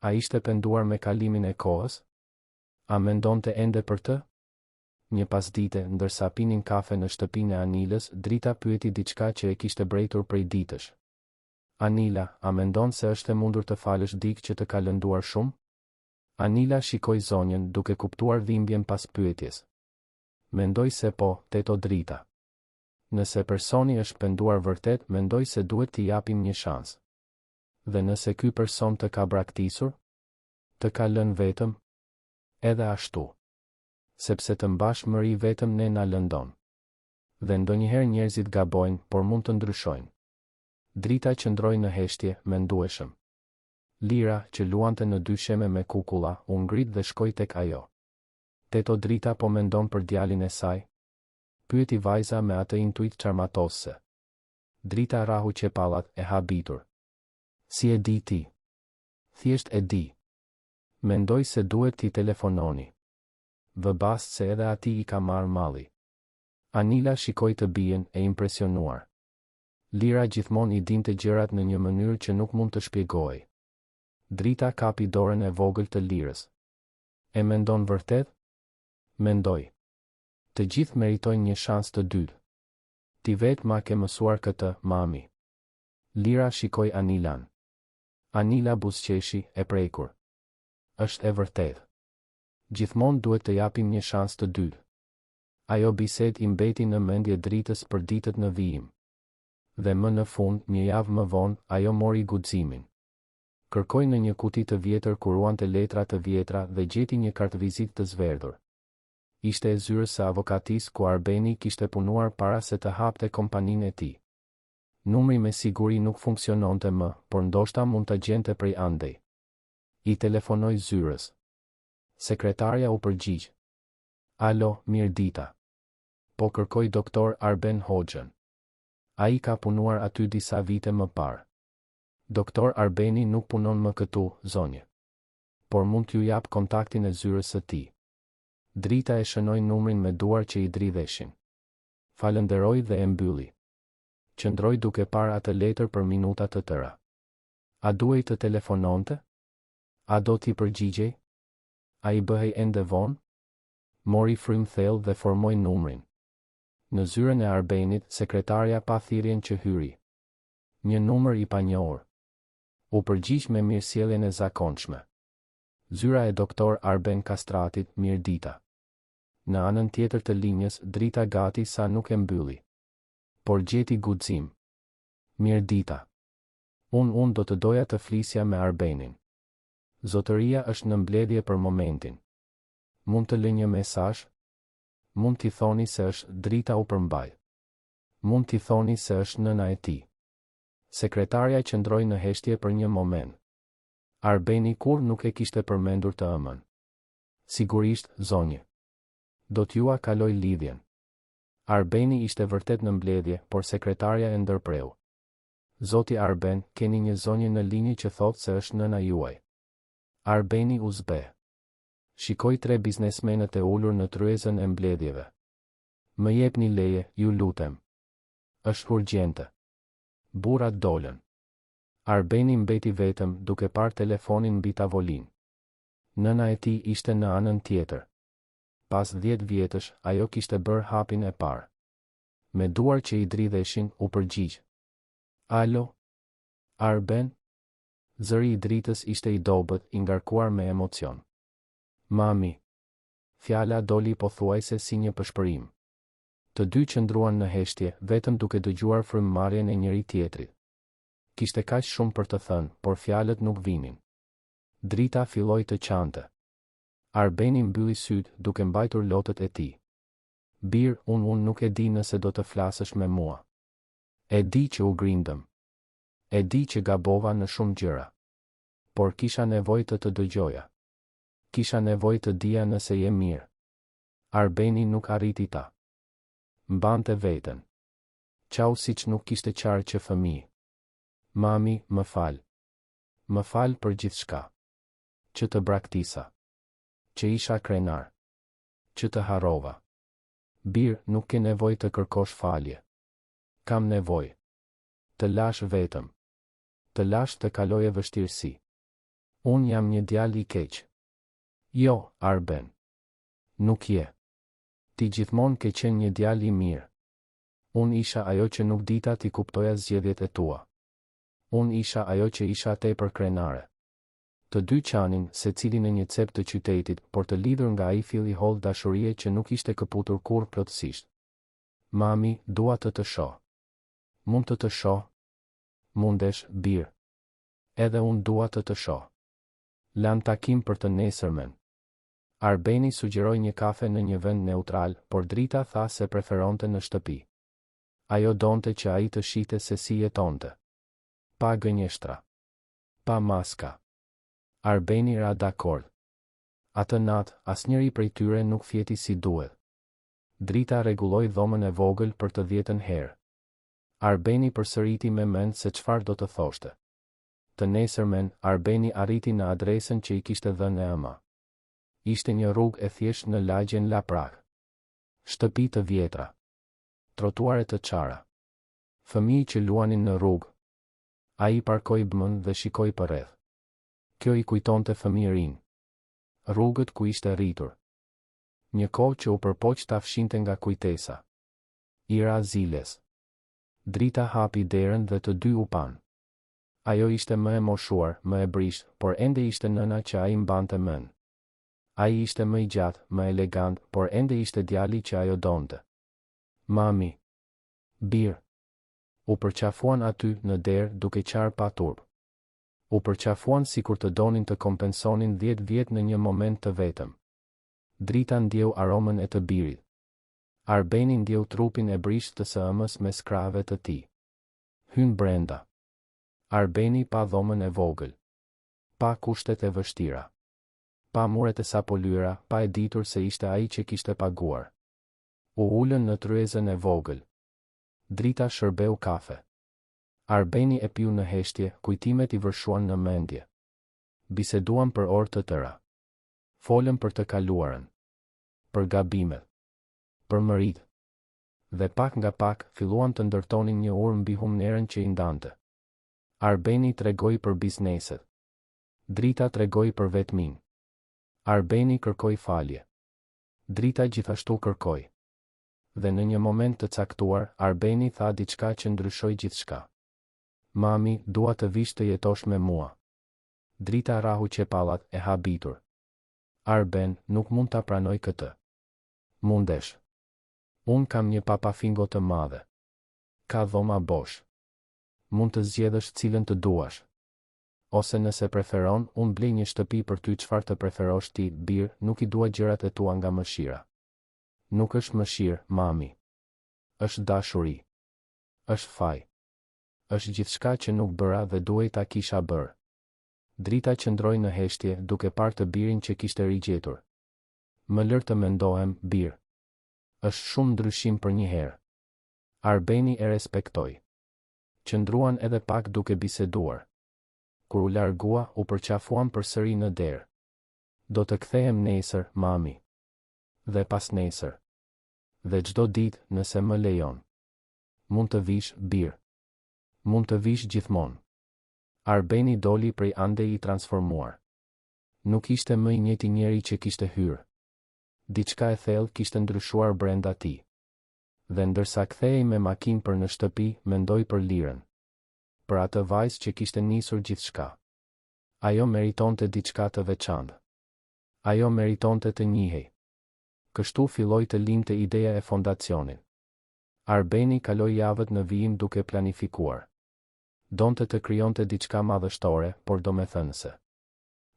A ishte penduar me kalimin e kohës? A mendonte ende për të? Një pasdite, ndërsa pinin kafe në shtëpinë e Anilës, Drita pyeti diçka që e kishte brejtur prej ditësh. Anila, a mendon se është e mundur të falësh dikë që të ka lënduar shumë? Anila shikoi zonjën, duke kuptuar dhimbjen pas pyetjes. Mendoj se po, teto Drita. Nëse personi është penduar vërtet, mendoj se duhet t'i japim një shans. Dhe nëse ky person të ka braktisur? Të ka lënë vetëm? Edhe ashtu. Sepse të mbash mëri vetëm ne na lëndon. Dhe ndonjëherë njerëzit gabojnë, por mund të ndryshojnë. Drita qëndroi në heshtje, mendueshëm. Lira, që luante në dysheme me kukulla, u ngrit dhe shkoi tek ajo. Teto Drita po mendon për djalin e saj? Pyeti vajza me atë intuitë çarmatosëse. Drita rrahu qepallat, e habitur. Si e di ti? Thjesht e di. Mendoj se duhet t'i telefononi. Vë bast se edhe atij i ka marrë malli. Anila shikoi të bijën, e impresionuar. Lira gjithmonë i dinte gjërat në një mënyrë që nuk mund të shpjegohej. Drita kapi dorën e vogël të Lirës. E mendon vërtet? Mendoj. Të gjithë meritojnë një shans të dytë. Ti vetë ma ke mësuar këtë, mami. Lira shikoi Anilan. Anila buzëqeshi, e prekur. Është e vërtetë. Gjithmonë duhet të japim një shans të dytë. Ajo bisedë i mbeti në mendje Dritës për ditët në vijim. Dhe më në fund, një javë më vonë, ajo mori guximin. Kërkoi në një kuti të vjetër ku ruante letra të vjetra dhe gjeti një kartëvizitë të zverdhur. Ishte e zyrës së avokatisë ku Arbeni kishte punuar para se të hapte kompaninë e tij. Numri me siguri nuk funksiononte më, por ndoshta mund ta gjente prej andej. I telefonoi zyrës. Sekretarja u përgjigj. Alo, mirëdita. Po kërkoj doktor Arben Hoxhën. Ai ka punuar aty disa vite më parë. Doktor Arbeni nuk punon më këtu, zonjë. Por mund t'ju jap kontaktin e zyrës së tij. Drita e shënoi numrin me duar që i dridheshin. Falënderoi dhe e mbylli. Qëndroi duke parë atë letër për minuta të tëra. A duhej të telefononte? A do t'i përgjigjej? A i bëhej ende vonë? Mori frymë thellë dhe formoi numrin. Në zyrën e Arbenit, sekretarja pa thirrjen që hyri. Një numër i panjohur. U përgjigj me mirësjelljen e zakonshme. Zyra e doktor Arben Kastratit, mirëdita. Në anën tjetër të linjës, Drita gati sa nuk e mbylli. Por gjeti guxim. Mirëdita. Unë unë do të doja të flisja me Arbenin. Zotëria është në mbledhje për momentin. Mund të lë një mesazh? Mund t'i thoni se është Drita u përmbajt. Mund t'i thoni se është nëna e tij. Sekretarja qëndroi në heshtje për një moment. Arbeni kurrë nuk e kishte përmendur të ëmën. Sigurisht, zonjë. Do t'jua kaloj lidhjen. Arbeni ishte vërtet në mbledhje, por sekretarja e ndërpreu. Zoti Arben, keni një zonjë në linjë që thotë se është nëna juaj. Arbeni u zbeh. Shikoi tre biznesmenët e ulur në tryezën e mbledhjeve. Më jepni leje, ju lutem. Është urgjente. Burrat dolën. Arbeni mbeti vetëm, duke parë telefonin mbi tavolinë. Nëna e tij ishte në anën tjetër. Pas dhjetë vjetësh, ajo kishte bërë hapin e parë. Me duar që i dridheshin, u përgjigj. Alo? Arben? Zëri i Dritës ishte i dobët, i ngarkuar me emocion. Mami. Fjala doli pothuajse si një pëshpërimë. Të dy qëndruan në heshtje, vetëm duke dëgjuar frymëmarrjen e njëri-tjetrit. Kishte kaq shumë për të thënë, por fjalët nuk vinin. Drita filloi të qante. Arbeni mbylli sytë, duke mbajtur lotët e tij. Bir, unë unë nuk e di nëse do të flasësh me mua. E di që u grindëm. E di që gabova në shumë gjëra. Por kisha nevojë të të dëgjoja. Kisha nevojë të dija nëse je mirë. Arbeni nuk arriti ta mbante veten. Qau siç nuk kishte qarë që fëmijë. Mami, më fal. Më fal për gjithçka. Që të braktisa. Që isha krenar. Që të harrova. Bir, nuk ke nevojë të kërkosh falje. Kam nevojë. Të lashë vetëm. Të lashë të kaloje vështirësi. Unë jam një djalë i keq. Jo, Arben. Nuk je. Ti gjithmonë ke qenë një djalë i mirë. Unë isha ajo që nuk dita t'i kuptoja zgjedhjet e tua. Unë isha ajo që isha tepër krenare. Të dy qanin, secili në një cep të qytetit, por të lidhur nga ai fill i hollë dashurie që nuk ishte këputur kurrë plotësisht. Mami, dua të të shoh. Mund të të shoh? Mundesh, bir. Edhe unë dua të të shoh. Lanë takim për të nesërmen. Arbeni sugjeroi një kafe në një vend neutral, por Drita tha se preferonte në shtëpi. Ajo donte që ai të shihte se si jetonte. Pa gënjeshtra. Pa maska. Arbeni ra dakord. Atë natë, asnjëri prej tyre nuk fjeti si duhet. Drita rregulloi dhomën e vogël për të dhjetën herë. Arbeni përsëriti me mend se çfarë do të thoshte. Të nesërmen, Arbeni arriti në adresën që i kishte dhënë e ëma. Ishte një rrugë e thjeshtë në lagjen Laprakë. Shtëpi të vjetra. Trotuare të çara. Fëmijë që luanin në rrugë. Ai parkoi BMW-në dhe shikoi përreth. Kjo i kujtonte fëmijërinë. Rrugët ku ishte rritur. Një kohë që u përpoq ta fshinte nga kujtesa. I ra ziles. Drita hapi derën dhe të dy u panë. Ajo ishte më e moshuar, më e brishtë, por ende ishte nëna që ai mbante mend. Ai ishte më i gjatë, më elegant, por ende ishte djali që ajo donte. Mami. Bir. U përqafuan aty, në derë, duke qarë pa turp. U përqafuan sikur të donin të kompensonin dhjetë vjet në një moment të vetëm. Drita ndjeu aromën e të birit. Arbeni ndjeu trupin e brishtë të së ëmës mes krahëve të tij. Hynë brenda. Arbeni pa dhomën e vogël. Pa kushtet e vështira. Pa muret e sapolyera, pa e ditur se ishte ai që kishte paguar. U ulën në tryezën e vogël. Drita shërbeu kafe. Arbeni e piu në heshtje, kujtimet i vërshuan në mendje. Biseduan për orë të tëra. Folën për të kaluarën. Për gabimet. Për mëritë. Dhe pak nga pak, filluan të ndërtonin një urë mbi humnerën që i ndante. Arbeni tregoi për bizneset. Drita tregoi për vetminë. Arbeni kërkoi falje. Drita gjithashtu kërkoi. Dhe në një moment të caktuar, Arbeni tha diçka që ndryshoi gjithçka. Mami, dua të vish të jetosh me mua. Drita rrahu qepallat, e habitur. Arben, nuk mund ta pranoj këtë. Mundesh. Unë kam një papafingo të madhe. Ka dhoma bosh. Mund të zgjedhësh cilën të duash. Ose nëse preferon, unë blej një shtëpi për ty çfarë të preferosh ti, bir, nuk i dua gjërat e tua nga mëshira. Nuk është mëshirë, mami. Është dashuri. Është faj. Është gjithçka që nuk bëra dhe duhej ta kisha bërë. Drita qëndroi në heshtje, duke parë të birin që kishte rigjetur. Më lër të mendohem, bir. Është shumë ndryshim përnjëherë. Arbeni e respektoi. Qëndruan edhe pak duke biseduar. Kur u largua, u përqafuan përsëri në derë. Do të kthehem nesër, mami. Dhe pasnesër. Dhe çdo ditë, nëse më lejon. Mund të vish, bir. Mund të vish gjithmonë. Arbeni doli prej andej i transformuar. Nuk ishte më i njëjti njeri që kishte hyrë. Diçka e thellë kishte ndryshuar brenda tij. Dhe ndërsa kthehej me makinë për në shtëpi, mendoi për Lirën. Për atë vajzë që kishte nisur gjithçka. Ajo meritonte diçka të veçantë. Ajo meritonte të njihej. Kështu filloi të lindte ideja e fondacionit. Arbeni kaloi javët në vijim duke planifikuar. Donte të krijonte diçka madhështore, por domethënëse.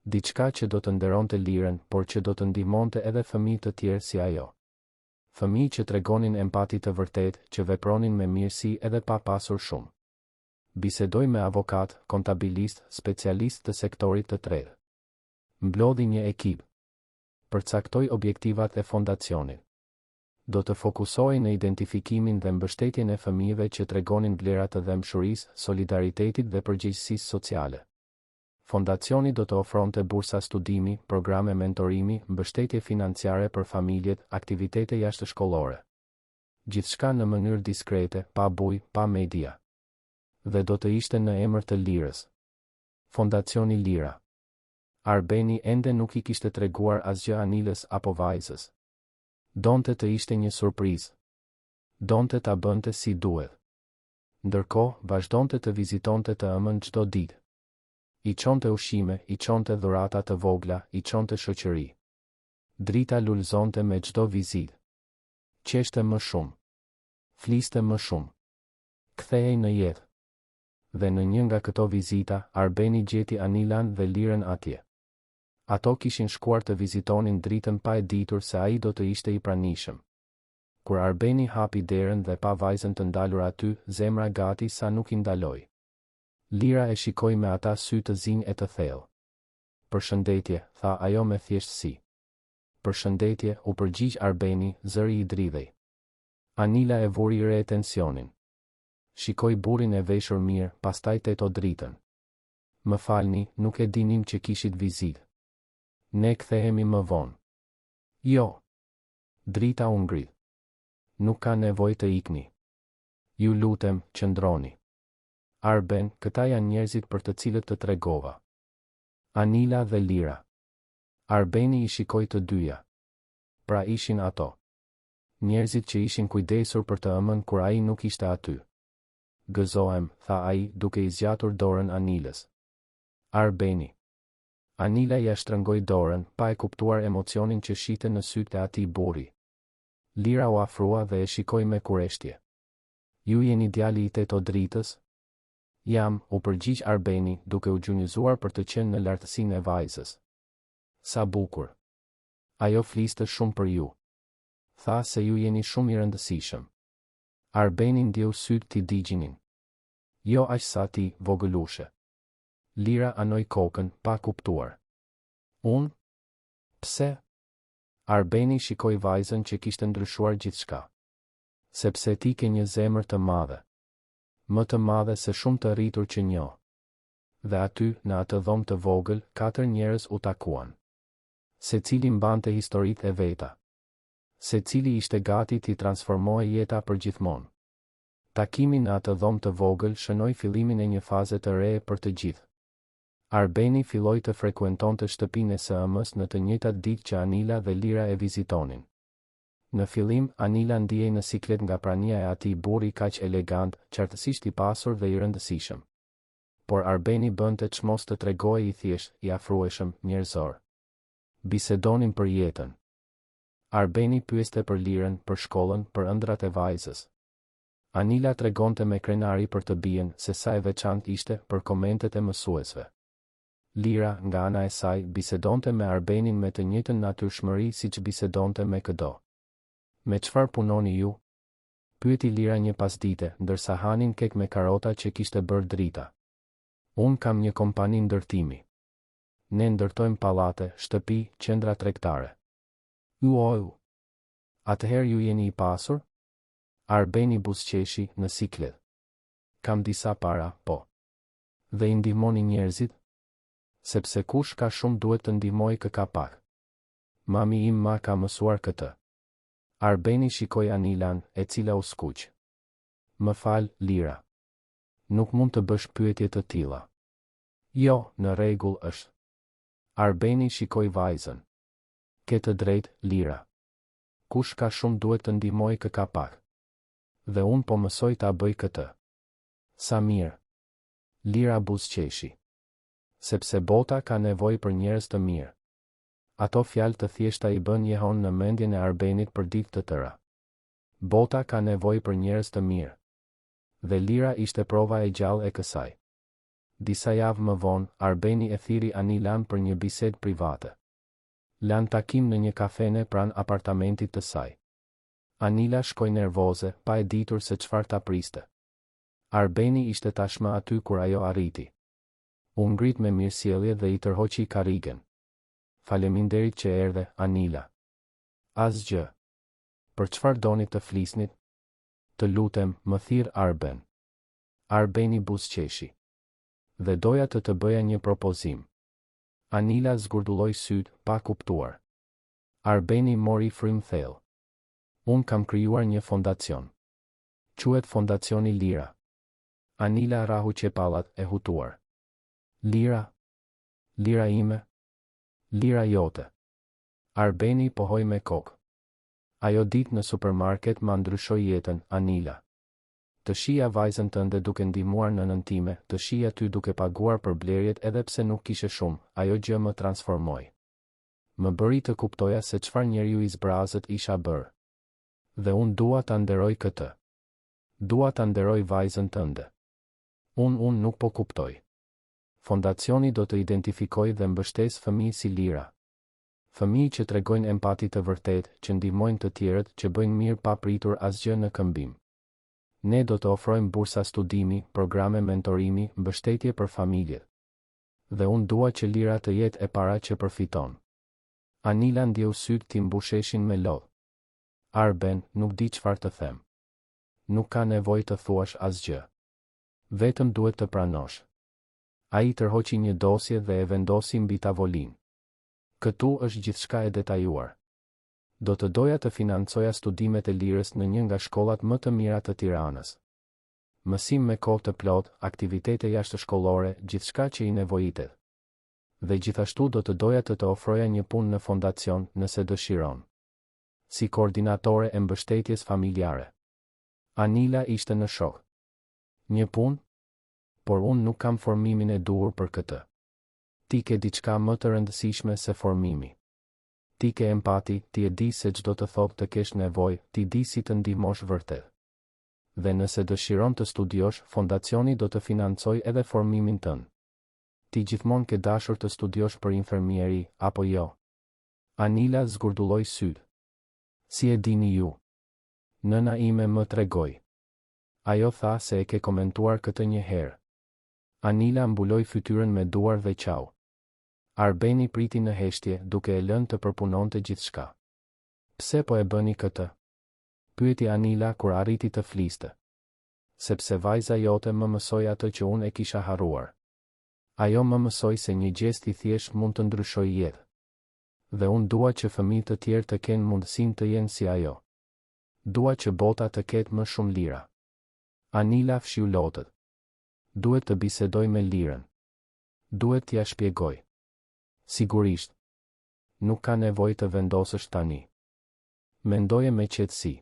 Diçka që do të nderonte Lirën, por që do të ndihmonte edhe fëmijë të tjerë si ajo. Fëmijë që tregonin empati të vërtetë, që vepronin me mirësi edhe pa pasur shumë. Bisedoi me avokatë, kontabilistë, specialistë të sektorit të tretë. Mblodhi një ekip. Përcaktoi objektivat e fondacionit. Do të fokusohej në identifikimin dhe mbështetjen e fëmijëve që tregonin vlera të dhembshurisë, solidaritetit dhe përgjegjësisë sociale. Fondacioni do të ofronte bursa studimi, programe mentorimi, mbështetje financiare për familjet, aktivitete jashtëshkollore. Gjithçka në mënyrë diskrete, pa bujë, pa media. Dhe do të ishte në emër të Lirës. Fondacioni Lira. Arbeni ende nuk i kishte treguar asgjë Anilës apo vajzës. Donte të ishte një surprizë. Donte ta bënte si duhet. Ndërkohë, vazhdonte të vizitonte të ëmën çdo ditë. I çonte ushqime, i çonte dhurata të vogla, i çonte shoqëri. Drita lulëzonte me çdo vizitë. Qeshte më shumë. Fliste më shumë. Kthehej në jetë. Dhe në një nga këto vizita, Arbeni gjeti Anilan dhe Lirën atje. Ato kishin shkuar të vizitonin Dritën pa e ditur se ai do të ishte i pranishëm. Kur Arbeni hapi derën dhe pa vajzën të ndalur aty, zemra gati sa nuk i ndaloi. Lira e shikoi me ata sy të zinj e të thellë. Përshëndetje, tha ajo me thjeshtësi. Përshëndetje, u përgjigj Arbeni, zëri i dridhej. Anila e vuri re tensionin. Shikoi burrin e veshur mirë, pastaj teto Dritën. Më falni, nuk e dinim që kishit vizitë. Ne kthehemi më vonë. Jo. Drita u ngrit. Nuk ka nevojë të ikni. Ju lutem, qëndroni. Arben, këta janë njerëzit për të cilët të tregova. Anila dhe Lira. Arbeni i shikoi të dyja. Pra ishin ato. Njerëzit që ishin kujdesur për të ëmën kur ai nuk ishte aty. Gëzohem, tha ai, duke i zgjatur dorën Anilës. Arbeni. Anila ia shtrëngoi dorën, pa e kuptuar emocionin që shihte në sytë e atij burri. Lira u afrua dhe e shikoi me kureshtje. Ju jeni djali i teto Dritës? Jam, u përgjigj Arbeni, duke u gjunjëzuar për të qenë në lartësinë e vajzës. Sa bukur. Ajo fliste shumë për ju. Tha se ju jeni shumë i rëndësishëm. Arbeni ndjeu sytë t'i digjinin. Jo aq sa ti, vogëlushe. Lira anoi kokën, pa kuptuar. Unë? Pse? Arbeni shikoi vajzën që kishte ndryshuar gjithçka. Sepse ti ke një zemër të madhe. Më të madhe se shumë të rritur që njoh. Dhe aty, në atë dhomë të vogël, katër njerëz u takuan. Secili mbante historitë e veta. Secili ishte gati t'i transformohej jeta përgjithmonë. Takimi në atë dhomë të vogël shënoi fillimin e një faze të re për të gjithë. Arbeni filloi të frekuentonte shtëpinë e së ëmës në të njëjtat ditë që Anila dhe Lira e vizitonin. Në fillim, Anila ndihej në siklet nga prania e atij burri kaq elegant, qartësisht i pasur dhe i rëndësishëm. Por Arbeni bënte çmos të tregohej i thjeshtë, i afrueshëm, njerëzor. Bisedonin për jetën. Arbeni pyeste për Lirën, për shkollën, për ëndrrat e vajzës. Anila tregonte me krenari për të bijën, se sa e veçantë ishte, për komentet e mësuesve. Lira, nga ana e saj, bisedonte me Arbenin me të njëjtën natyrshmëri siç bisedonte me këdo. Me çfarë punoni ju? Pyeti Lira një pasdite, ndërsa hanin kek me karota që kishte bërë Drita. Unë kam një kompani ndërtimi. Ne ndërtojmë pallate, shtëpi, qendra tregtare. Uau! Atëherë ju jeni i pasur? Arbeni buzëqeshi, në siklet. Kam disa para, po. Dhe i ndihmoni njerëzit? Sepse kush ka shumë duhet të ndihmojë kë ka pak. Mami im ma ka mësuar këtë. Arbeni shikoi Anilan, e cila u skuq. Më fal, Lira. Nuk mund të bësh pyetje të tilla. Jo, në rregull është. Arbeni shikoi vajzën. Ke të drejtë, Lira. Kush ka shumë duhet të ndihmojë kë ka pak. Dhe unë po mësoj ta bëj këtë. Sa mirë. Lira buzëqeshi. Sepse bota ka nevojë për njerëz të mirë. Ato fjalë të thjeshta i bënë jehonë në mendjen e Arbenit për ditë të tëra. Bota ka nevojë për njerëz të mirë. Dhe Lira ishte prova e gjallë e kësaj. Disa javë më vonë, Arbeni e thirri Anilan për një bisedë private. Lanë takim në një kafene pranë apartamentit të saj. Anila shkoi nervoze, pa e ditur se çfarë ta priste. Arbeni ishte tashmë aty kur ajo arriti. U ngrit me mirësjellje dhe i tërhoqi karrigen. Faleminderit që erdhe, Anila. Asgjë. Për çfarë donit të flisnit? Të lutem, më thirr Arben. Arbeni buzëqeshi. Dhe doja të të bëja një propozim. Anila zgurdulloi sytë, pa kuptuar. Arbeni mori frymë thellë. Unë kam krijuar një fondacion. Quhet Fondacioni Lira. Anila rrahu qepallat, e hutuar. Lira? Lira ime? Lira jote. Arbeni pohoi me kokë. Ajo ditë në supermarket ma ndryshoi jetën, Anila. Të shihja vajzën tënde duke ndihmuar nënën time, të shihja ty duke paguar për blerjet edhe pse nuk kishe shumë, ajo gjë më transformoi. Më bëri të kuptoja se çfarë njeriu i zbrazët isha bërë. Dhe unë dua ta nderoj këtë. Dua ta nderoj vajzën tënde. Unë unë nuk po kuptoj. Fondacioni do të identifikojë dhe mbështesë fëmijë si Lira. Fëmijë që tregojnë empati të vërtetë, që ndihmojnë të tjerët, që bëjnë mirë pa pritur asgjë në këmbim. Ne do të ofrojmë bursa studimi, programe mentorimi, mbështetje për familjet. Dhe unë dua që Lira të jetë e para që përfiton. Anila ndjeu sytë t'i mbusheshin me lot. Arben, nuk di çfarë të them. Nuk ka nevojë të thuash asgjë. Vetëm duhet të pranosh. Ai tërhoqi një dosje dhe e vendosi mbi tavolinë. Këtu është gjithçka e detajuar. Do të doja të financoja studimet e Lirës në një nga shkollat më të mira të Tiranës. Mësim me kohë të plotë, aktivitete jashtëshkollore, gjithçka që i nevojitet. Dhe gjithashtu do të doja të të ofroja një punë në fondacion, nëse dëshiron. Si koordinatore e mbështetjes familjare. Anila ishte në shok. Një punë? Por unë nuk kam formimin e duhur për këtë. Ti ke diçka më të rëndësishme se formimi. Ti ke empati, ti e di se ç'do të thotë të kesh nevojë, ti di si të ndihmosh vërtet. Dhe nëse dëshiron të studiosh, fondacioni do të financojë edhe formimin tënd. Ti gjithmonë ke dashur të studiosh për infermieri, apo jo? Anila zgurdulloi sytë. Si e dini ju? Nëna ime më tregoi. Ajo tha se e ke komentuar këtë një herë. Anila mbuloi fytyrën me duar dhe qau. Arbeni priti në heshtje, duke e lënë të përpunonte gjithçka. Pse po e bëni këtë? Pyeti Anila kur arriti të fliste. Sepse vajza jote më mësoi atë që unë e kisha harruar. Ajo më mësoi se një gjest i thjeshtë mund të ndryshojë jetë. Dhe unë dua që fëmijë të tjerë të kenë mundësinë të jenë si ajo. Dua që bota të ketë më shumë Lira. Anila fshiu lotët. Duhet të bisedoj me Lirën. Duhet t'ia shpjegoj. Sigurisht. Nuk ka nevojë të vendosësh tani. Mendoje me qetësi.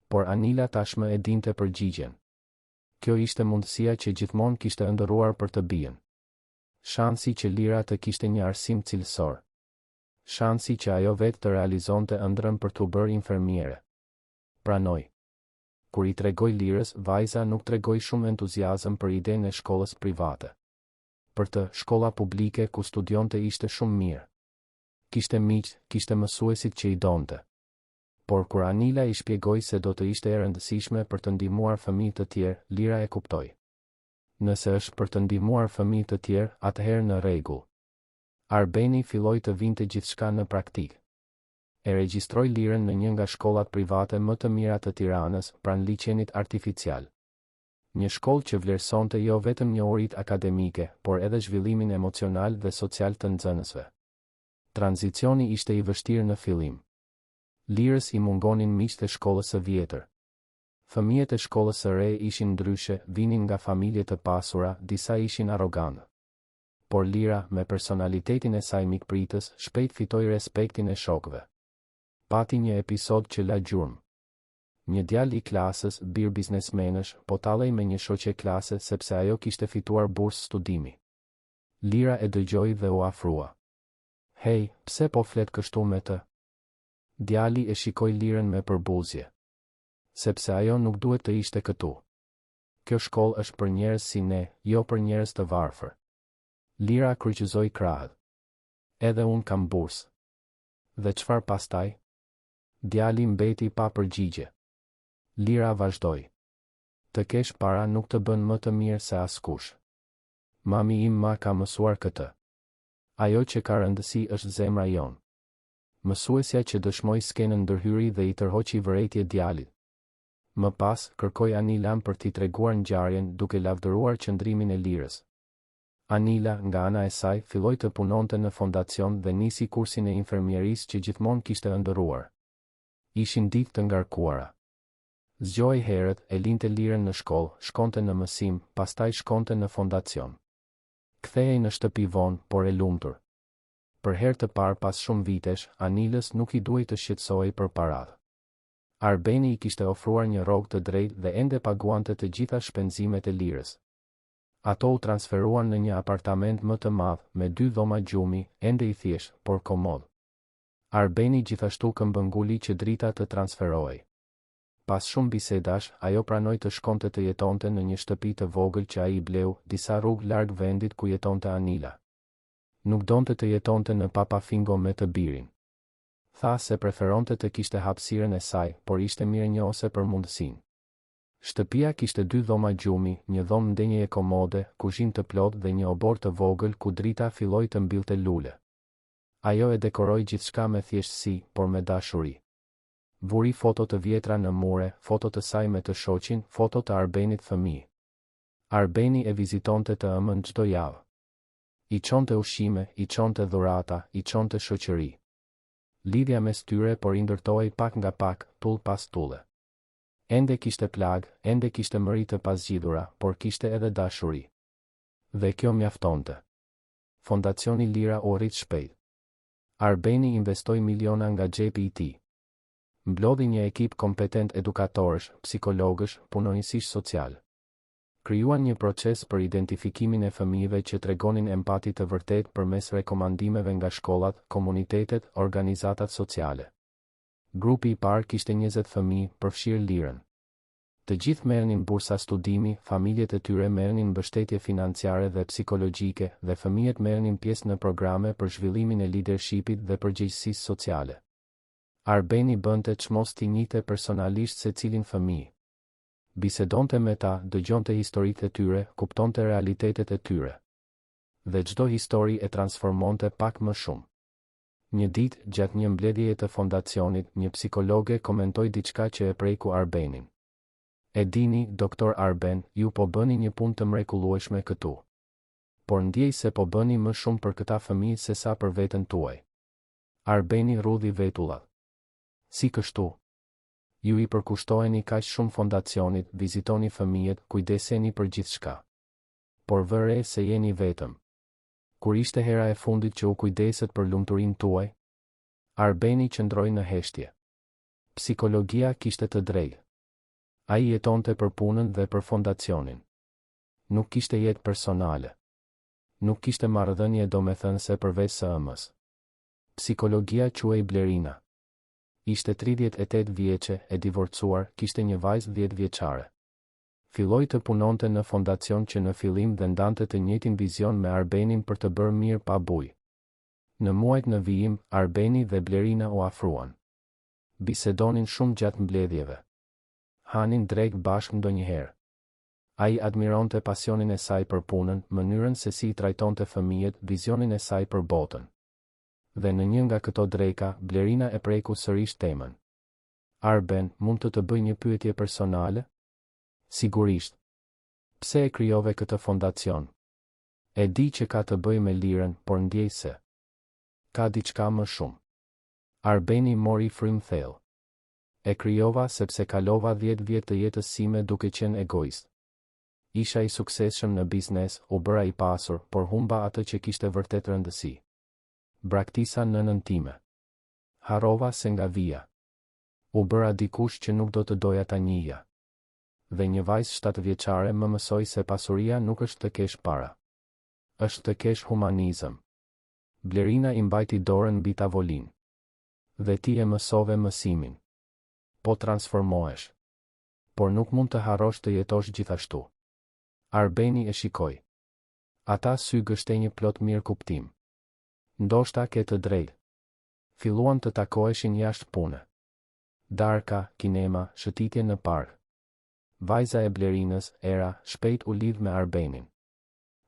Por Anila tashmë e dinte përgjigjen. Kjo ishte mundësia që gjithmonë kishte ëndërruar për të bijën. Shansi që Lira të kishte një arsim cilësor. Shansi që ajo vetë të realizonte ëndrrën për t'u bërë infermiere. Pranoi. Kur i tregoi Lirës, vajza nuk tregoi shumë entuziazëm për idenë e shkollës private. Për të, shkolla publike ku studionte ishte shumë mirë. Kishte miqtë, kishte mësuesit që i donte. Por kur Anila i shpjegoi se do të ishte e rëndësishme për të ndihmuar fëmijë të tjerë, Lira e kuptoi. Nëse është për të ndihmuar fëmijë të tjerë, atëherë në rregull. Arbeni filloi të vinte gjithçka në praktikë. E regjistroi Lirën në një nga shkollat private më të mira të Tiranës, pranë liqenit artificial. Një shkollë që vlerësonte jo vetëm njohuritë akademike, por edhe zhvillimin emocional dhe social të nxënësve. Tranzicioni ishte i vështirë në fillim. Lirës i mungonin miqtë e shkollës së vjetër. Fëmijët e shkollës së re ishin ndryshe, vinin nga familje të pasura, disa ishin arrogantë. Por Lira, me personalitetin e saj mikpritës, shpejt fitoi respektin e shokëve. Pati një episod që la gjurmë. Një djalë i klasës, bir biznesmenësh, po tallej me një shoqe klase sepse ajo kishte fituar bursë studimi. Lira e dëgjoi dhe u afrua. Hej, pse po flet kështu me të? Djali e shikoi Lirën me përbuzje. Sepse ajo nuk duhet të ishte këtu. Kjo shkollë është për njerëz si ne, jo për njerëz të varfër. Lira kryqëzoi krahët. Edhe unë kam bursë. Dhe çfarë pastaj? Djali mbeti pa përgjigje. Lira vazhdoi. Të kesh para nuk të bën më të mirë se askush. Mami im ma ka mësuar këtë. Ajo që ka rëndësi është zemra jonë. Mësuesja që dëshmoi skenën ndërhyri dhe i tërhoqi vërejtje djalit. Më pas, kërkoi Anilan për t'i treguar ngjarjen duke lavdëruar qëndrimin e Lirës. Anila, nga ana e saj, filloi të punonte në fondacion dhe nisi kursin e infermierisë që gjithmonë kishte ëndërruar. Ishin ditë të ngarkuara. Zgjohej herët, e linte Lirën në shkollë, shkonte në mësim, pastaj shkonte në fondacion. Kthehej në shtëpi vonë, por e lumtur. Për herë të parë pas shumë vitesh, Anilës nuk i duhej të shqetësohej për paratë. Arbeni i kishte ofruar një rrogë të drejtë dhe ende paguante të gjitha shpenzimet e Lirës. Ato u transferuan në një apartament më të madh, me dy dhoma gjumi, ende i thjeshtë, por komod. Arbeni gjithashtu këmbënguli që Drita të transferohej. Pas shumë bisedash, ajo pranoi të shkonte të jetonte në një shtëpi të vogël që ai i bleu, disa rrugë larg vendit ku jetonte Anila. Nuk donte të jetonte në papafingo me të birin. Tha se preferonte të kishte hapësirën e saj, por ishte mirënjohëse për mundësinë. Shtëpia kishte dy dhoma gjumi, një dhomë ndenjeje komode, kuzhinë të plotë dhe një oborr të vogël ku Drita filloi të mbillte lule. Ajo e dekoroi gjithçka me thjeshtësi, por me dashuri. Vuri foto të vjetra në mure, foto të saj me të shoqin, foto të Arbenit fëmijë. Arbeni e vizitonte të ëmën çdo javë. I çonte ushqime, i çonte dhurata, i çonte shoqëri. Lidhja mes tyre po rindërtohej pak nga pak, tullë pas tulle. Ende kishte plagë, ende kishte mëri të pazgjidhura, por kishte edhe dashuri. Dhe kjo mjaftonte. Fondacioni Lira u rrit shpejt. Arbeni investoi miliona nga xhepi i tij. Mblodhi një ekip kompetent edukatorësh, psikologësh, punonjësish socialë. Krijuan një proces për identifikimin e fëmijëve që tregonin empati të vërtetë përmes rekomandimeve nga shkollat, komunitetet, organizatat sociale. Grupi i parë kishte 20 fëmijë, përfshirë Lirën. Të gjithë merrnin bursa studimi, familjet e tyre merrnin mbështetje financiare dhe psikologjike dhe fëmijët merrnin pjesë në programe për zhvillimin e lidershipit dhe përgjegjësisë sociale. Arbeni bënte çmos t'i njihte personalisht secilin fëmijë. Bisedonte me ta, dëgjonte historitë e tyre, kuptonte realitetet e tyre. Dhe çdo histori e transformonte pak më shumë. Një ditë, gjatë një mbledhjeje të fondacionit, një psikologe komentoi diçka që e preku Arbenin. E dini, doktor Arben, ju po bëni një punë të mrekullueshme këtu. Por ndjej se po bëni më shumë për këta fëmijë sesa për veten tuaj. Arbeni rrudhi vetullat. Si kështu? Ju i përkushtoheni kaq shumë fondacionit, vizitoni fëmijët, kujdeseni për gjithçka. Por vë re se jeni vetëm. Kur ishte hera e fundit që u kujdesët për lumturinë tuaj? Arbeni qëndroi në heshtje. Psikologia kishte të drejtë. Ai jetonte për punën dhe për fondacionin. Nuk kishte jetë personale. Nuk kishte marrëdhënie domethënëse përveç së ëmës. Psikologia quhej Blerina. Ishte 38 vjeçe, e divorcuar, kishte një vajzë 10 vjeçare. Filloi të punonte në fondacion që në fillim dhe ndante të njëjtin vizion me Arbenin për të bërë mirë pa bujë. Në muajt në vijim, Arbeni dhe Blerina u afruan. Bisedonin shumë gjatë mbledhjeve. Hanin drekë bashkë ndonjëherë. Ai admironte pasionin e saj për punën, mënyrën se si i trajtonte fëmijët, vizionin e saj për botën. Dhe në një nga këto dreka, Blerina e preku sërish temën. Arben, mund të të bëj një pyetje personale? Sigurisht. Pse e krijove këtë fondacion? E di që ka të bëjë me Lirën, por ndjej se ka diçka më shumë. Arbeni mori frymë thellë. E krijova sepse kalova 10 vjet të jetës sime duke qenë egoist. Isha i suksesshëm në biznes, u bëra i pasur, por humba atë që kishte vërtet rëndësi. Braktisa nënën time. Harrova se nga vija. U bëra dikush që nuk do të doja ta njihja. Dhe një vajzë shtatëvjeçare më mësoi se pasuria nuk është të kesh para. Është të kesh humanizëm. Blerina i mbajti dorën mbi tavolinë. Dhe ti e mësove mësimin. Po transformohesh. Por nuk mund të harrosh të jetosh gjithashtu. Arbeni e shikoi. Ata sy gështenjë plot mirëkuptim. Ndoshta ke të drejtë. Filluan të takoheshin jashtë pune. Darka, kinema, shëtitje në park. Vajza e Blerinës, Era, shpejt u lidh me Arbenin.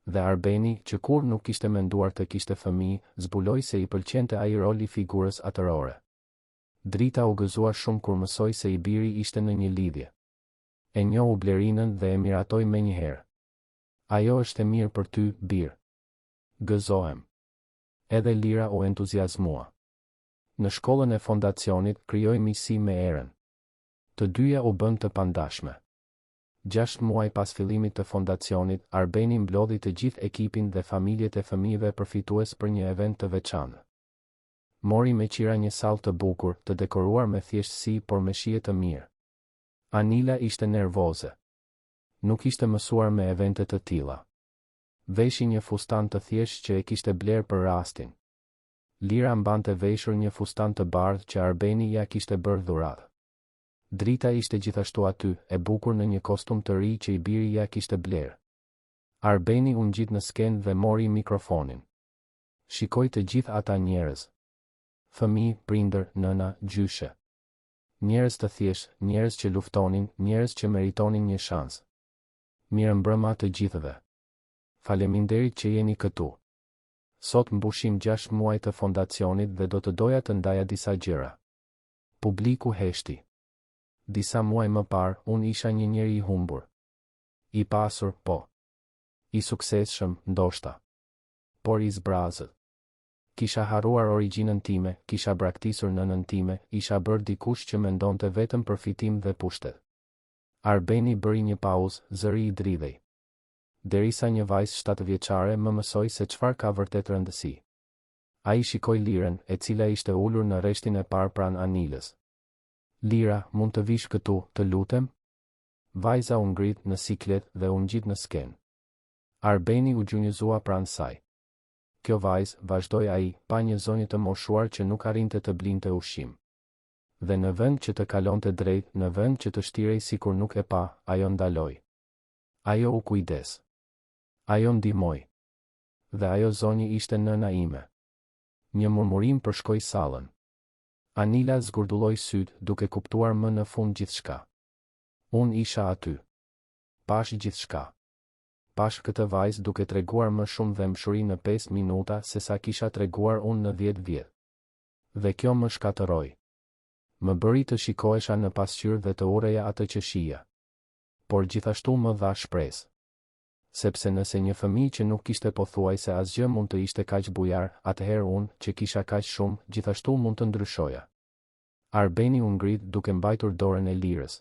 Dhe Arbeni, që kurrë nuk kishte menduar të kishte fëmijë, zbuloi se i pëlqente ai rol i figurës atërore. Drita u gëzua shumë kur mësoi se i biri ishte në një lidhje. E njohu Blerinën dhe e miratoi menjëherë. Ajo është e mirë për ty, bir. Gëzohem. Edhe Lira u entuziazmua. Në shkollën e fondacionit, krijoi miqësi me Erën. Të dyja u bënë të pandashme. Gjashtë muaj pas fillimit të fondacionit, Arbeni mblodhi të gjithë ekipin dhe familjet e fëmijëve përfitues për një event të veçantë. Mori me qira një sallë të bukur, të dekoruar me thjeshtësi por me shije të mirë. Anila ishte nervoze. Nuk ishte mësuar me evente të tilla. Veshi një fustan të thjeshtë që e kishte blerë për rastin. Lira mbante veshur një fustan të bardhë që Arbeni ia kishte bërë dhuratë. Drita ishte gjithashtu aty, e bukur në një kostum të ri që i biri ia kishte blerë. Arbeni u ngjit në skenë dhe mori mikrofonin. Shikoi të gjithë ata njerëz. Fëmijë, prindër, nëna, gjyshe. Njerëz të thjeshtë, njerëz që luftonin, njerëz që meritonin një shans. Mirëmbrëma të gjithëve. Faleminderit që jeni këtu. Sot mbushim gjashtë muaj të fondacionit dhe do të doja të ndaja disa gjëra. Publiku heshti. Disa muaj më parë, unë isha një njeri i humbur. I pasur, po. I suksesshëm, ndoshta. Por i zbrazët. Kisha harruar origjinën time, kisha braktisur nënën time, isha bërë dikush që mendonte vetëm për fitim dhe pushtet. Arbeni bëri një pauzë, zëri i dridhej. Derisa një vajzë shtatëvjeçare më mësoi se çfarë ka vërtet rëndësi. Ai shikoi Lirën, e cila ishte ulur në rreshtin e parë pranë Anilës. Lira, mund të vish këtu, të lutem? Vajza u ngrit në siklet dhe u ngjit në skenë. Arbeni u gjunjëzua pranë saj. Kjo vajzë, vazhdoi ai, pa një zonjë të moshuar që nuk arrinte të blinte ushqim. Dhe në vend që të kalonte drejt, në vend që të shtirej sikur nuk e pa, ajo ndaloi. Ajo u kujdes. Ajo ndihmoi. Dhe ajo zonjë ishte nëna ime. Një murmurim përshkoi sallën. Anila zgurdulloi sytë, duke kuptuar më në fund gjithçka. Unë isha aty. Pashë gjithçka. Pashë këtë vajzë duke treguar më shumë dhembshuri në pesë minuta sesa kisha treguar unë në dhjetë vjet. Dhe kjo më shkatërroi. Më bëri të shikohesha në pasqyrë dhe të urreja atë që shihja. Por gjithashtu më dha shpresë. Sepse nëse një fëmijë që nuk kishte pothuajse asgjë mund të ishte kaq bujar, atëherë unë, që kisha kaq shumë, gjithashtu mund të ndryshoja. Arbeni u ngrit duke mbajtur dorën e Lirës.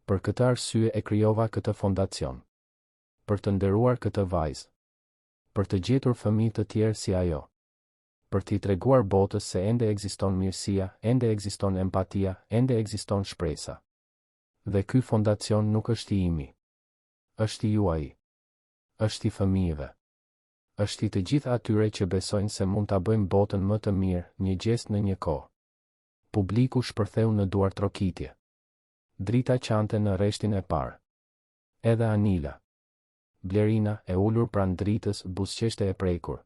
Për këtë arsye e krijova këtë fondacion. Për të nderuar këtë vajzë. Për të gjetur fëmijë të tjerë si ajo. Për t'i treguar botës se ende ekziston mirësia, ende ekziston empatia, ende ekziston shpresa. Dhe ky fondacion nuk është i imi. Është i juaji. Është i fëmijëve. Është i të gjithë atyre që besojnë se mund ta bëjmë botën më të mirë, një gjest në një kohë. Publiku shpërtheu në duartrokitje. Drita qante në rreshtin e parë. Edhe Anila. Blerina, e ulur pranë Dritës, buzëqeshte e prekur.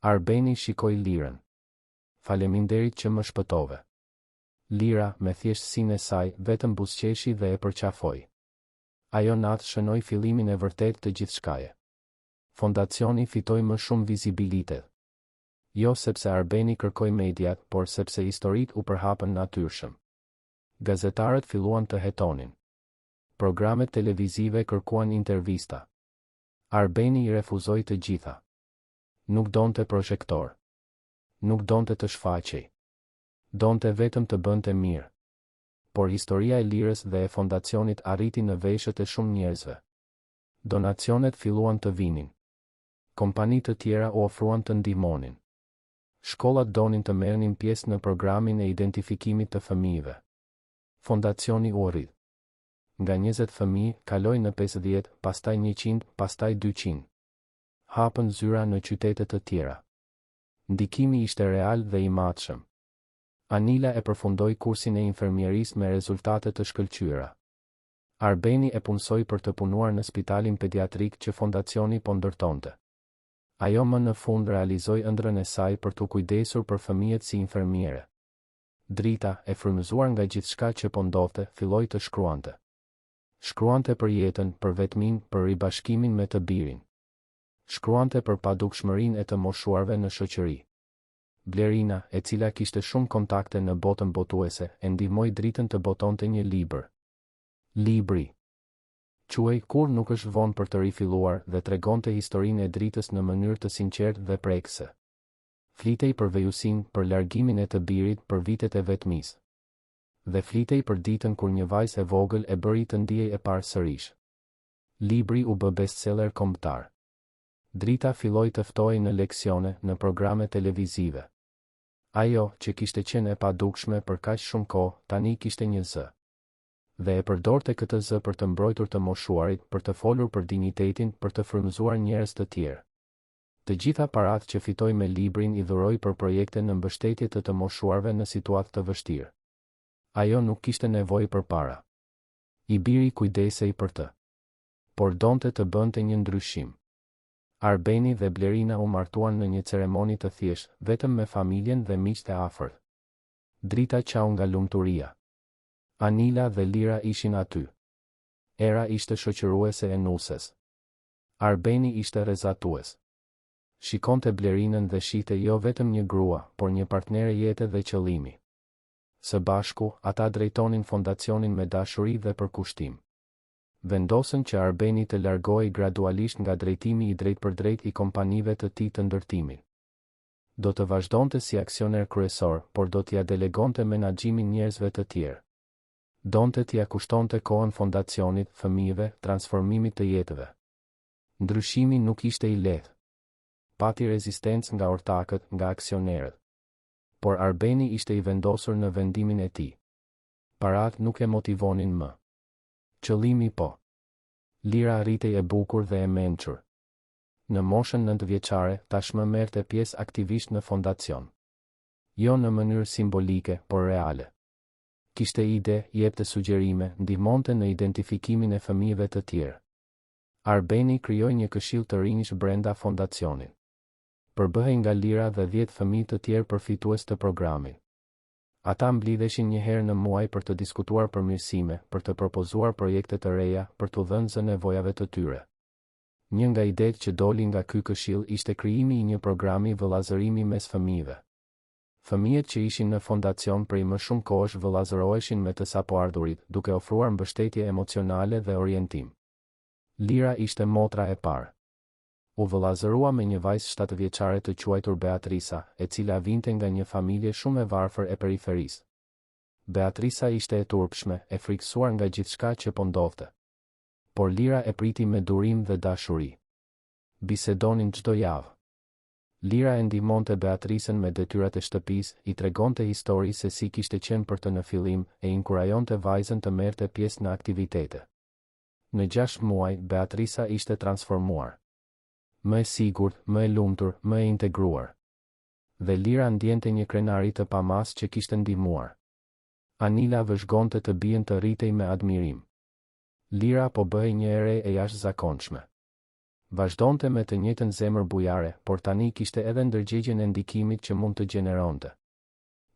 Arbeni shikoi Lirën. Faleminderit që më shpëtove. Lira, me thjeshtësinë e saj, vetëm buzëqeshi dhe e përqafoi. Ajo natë shënoi fillimin e vërtetë të gjithçkaje. Fondacioni fitoi më shumë vizibilitet. Jo sepse Arbeni kërkoi mediat, por sepse historitë u përhapën natyrshëm. Gazetarët filluan të hetonin. Programet televizive kërkuan intervista. Arbeni i refuzoi të gjitha. Nuk donte prozhektor. Nuk donte të shfaqej. Donte vetëm të bënte mirë. Por historia e Lirës dhe e fondacionit arriti në veshët e shumë njerëzve. Donacionet filluan të vinin. Kompani të tjera u ofruan të ndihmonin. Shkollat donin të merrnin pjesë në programin e identifikimit të fëmijëve. Fondacioni u rrit. Nga 20 fëmijë, kaloi në 50, pastaj 100, pastaj 200. Hapën zyra në qytete të tjera. Ndikimi ishte real dhe i matshëm. Anila e përfundoi kursin e infermierisë me rezultate të shkëlqyera. Arbeni e punësoi për të punuar në spitalin pediatrik që fondacioni po ndërtonte. Ajo më në fund realizoi ëndrrën e saj për t'u kujdesur për fëmijët si infermiere. Drita, e frymëzuar nga gjithçka që po ndodhte, filloi të shkruante. Shkruante për jetën, për vetminë, për ribashkimin me të birin. Shkruante për padukshmërinë e të moshuarve në shoqëri. Blerina, e cila kishte shumë kontakte në botën botuese, e ndihmoi Dritën të botonte një libër. Libri quhej Kurrë nuk është vonë për të rifilluar dhe tregonte historinë e Dritës në mënyrë të sinqertë dhe prekëse. Flitej për vejusinë, për largimin e të birit, për vitet e vetmisë. Dhe flitej për ditën kur një vajzë e vogël e bëri të ndihej e parë sërish. Libri u bë bestseller kombëtar. Drita filloi të ftohej në leksione, në programe televizive. Ajo, që kishte qenë e padukshme për kaq shumë kohë, tani kishte një zë. Dhe e përdorte këtë zë për të mbrojtur të moshuarit, për të folur për dinjitetin, për të frymëzuar njerëz të tjerë. Të gjitha paratë që fitoi me librin i dhuroi për projekte në mbështetje të të moshuarve në situatë të vështirë. Ajo nuk kishte nevojë për para. I biri kujdesej për të. Por donte të bënte një ndryshim. Arbeni dhe Blerina u martuan në një ceremoni të thjeshtë, vetëm me familjen dhe miqtë e afërt. Drita qau nga lumturia. Anila dhe Lira ishin aty. Era ishte shoqëruese e nuses. Arbeni ishte rrezatues. Shikonte Blerinën dhe shihte jo vetëm një grua, por një partnere jete dhe qëllimi. Së bashku, ata drejtonin fondacionin me dashuri dhe përkushtim. Vendosën që Arbeni të largohej gradualisht nga drejtimi i drejtpërdrejtë i kompanive të tij të ndërtimit. Do të vazhdonte si aksioner kryesor, por do t'ia delegonte menaxhimin njerëzve të tjerë. Donte t'ia kushtonte kohën fondacionit, fëmijëve, transformimit të jetëve. Ndryshimi nuk ishte i lehtë. Pati rezistencë nga ortakët, nga aksionerët. Por Arbeni ishte i vendosur në vendimin e tij. Paratë nuk e motivonin më. Qëllimi po. Lira rritej e bukur dhe e mençur. Në moshën nëntëvjeçare, tashmë merrte pjesë aktivisht në fondacion. Jo në mënyrë simbolike, por reale. Kishte ide, jepte sugjerime, ndihmonte në identifikimin e fëmijëve të tjerë. Arbeni krijoi një këshill të rinjsh brenda fondacionit. Përbëhej nga Lira dhe dhjetë fëmijë të tjerë përfitues të programit. Ata mblidheshin një herë në muaj për të diskutuar përmirësime, për të propozuar projekte të reja, për t'u dhënë zë nevojave të tyre. Një nga idetë që doli nga ky këshill ishte krijimi i një programi vëllazërimi mes fëmijëve. Fëmijët që ishin në fondacion prej më shumë kohësh vëllazëroheshin me të sapoardhurit, duke ofruar mbështetje emocionale dhe orientim. Lira ishte motra e parë. U vëllazërua me një vajzë shtatëvjeçare të quajtur Beatrisa, e cila vinte nga një familje shumë e varfër e periferisë. Beatrisa ishte e turpshme, e frikësuar nga gjithçka që po ndodhte. Por Lira e priti me durim dhe dashuri. Bisedonin çdo javë. Lira e ndihmonte Beatrisën me detyrat e shtëpisë, i tregonte histori se si kishte qenë për të në fillim, e inkurajonte vajzën të merrte pjesë në aktivitete. Në gjashtë muaj, Beatrisa ishte transformuar. Më e sigurt, më e lumtur, më e integruar. Dhe Lira ndjente një krenari të pamasë që kishte ndihmuar. Anila vëzhgonte të bijën të rritej me admirim. Lira po bëhej një e re e jashtëzakonshme. Vazhdonte me të njëjtën zemër bujare, por tani kishte edhe ndërgjegjen e ndikimit që mund të gjeneronte.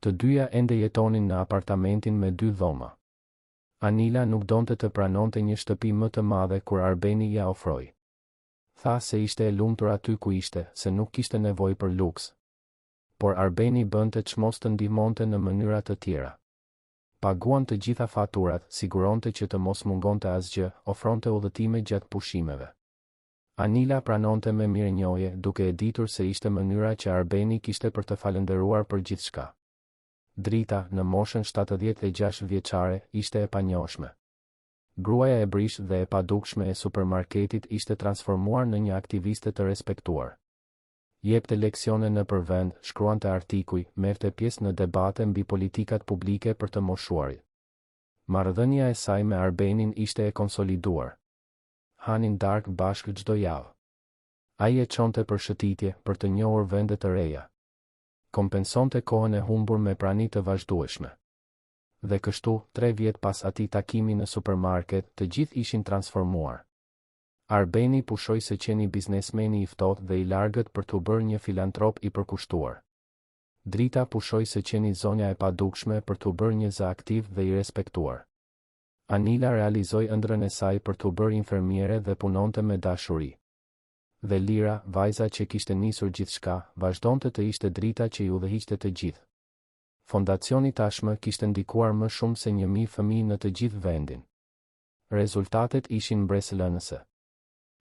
Të dyja ende jetonin në apartamentin me dy dhoma. Anila nuk donte të pranonte një shtëpi më të madhe kur Arbeni ia ofroi. Tha se ishte e lumtur aty ku ishte, se nuk kishte nevojë për luks. Por Arbeni bënte çmos të ndihmonte në mënyra të tjera. Paguan të gjitha faturat, siguronte që të mos mungonte asgjë, ofronte udhëtime gjatë pushimeve. Anila pranonte me mirënjohje, duke e ditur se ishte mënyra që Arbeni kishte për të falënderuar për gjithçka. Drita, në moshën 76 vjeçare, ishte e panjohshme. Gruaja e brishtë dhe e padukshme e supermarketit ishte transformuar në një aktiviste të respektuar. Jepte leksione nëpër vend, shkruante artikuj, merrte pjesë në debate mbi politikat publike për të moshuarit. Marrëdhënia e saj me Arbenin ishte e konsoliduar. Hanin darkë bashkë çdo javë. Ai e çonte për shëtitje, për të njohur vende të reja. Kompensonte kohën e humbur me prani të vazhdueshme. Dhe kështu, tre vjet pas atij takimi në supermarket, të gjithë ishin transformuar. Arbeni pushoi së qeni biznesmeni i ftohtë dhe i largët për t'u bërë një filantrop i përkushtuar. Drita pushoi së qeni zonja e padukshme për t'u bërë një zë aktiv dhe i respektuar. Anila realizoi ëndrrën e saj për t'u bërë infermiere dhe punonte me dashuri. Dhe Lira, vajza që kishte nisur gjithçka, vazhdonte të ishte drita që i udhëhiqte të gjithë. Fondacioni tashmë kishte ndikuar më shumë se 1000 fëmijë në të gjithë vendin. Rezultatet ishin mbresëlënëse.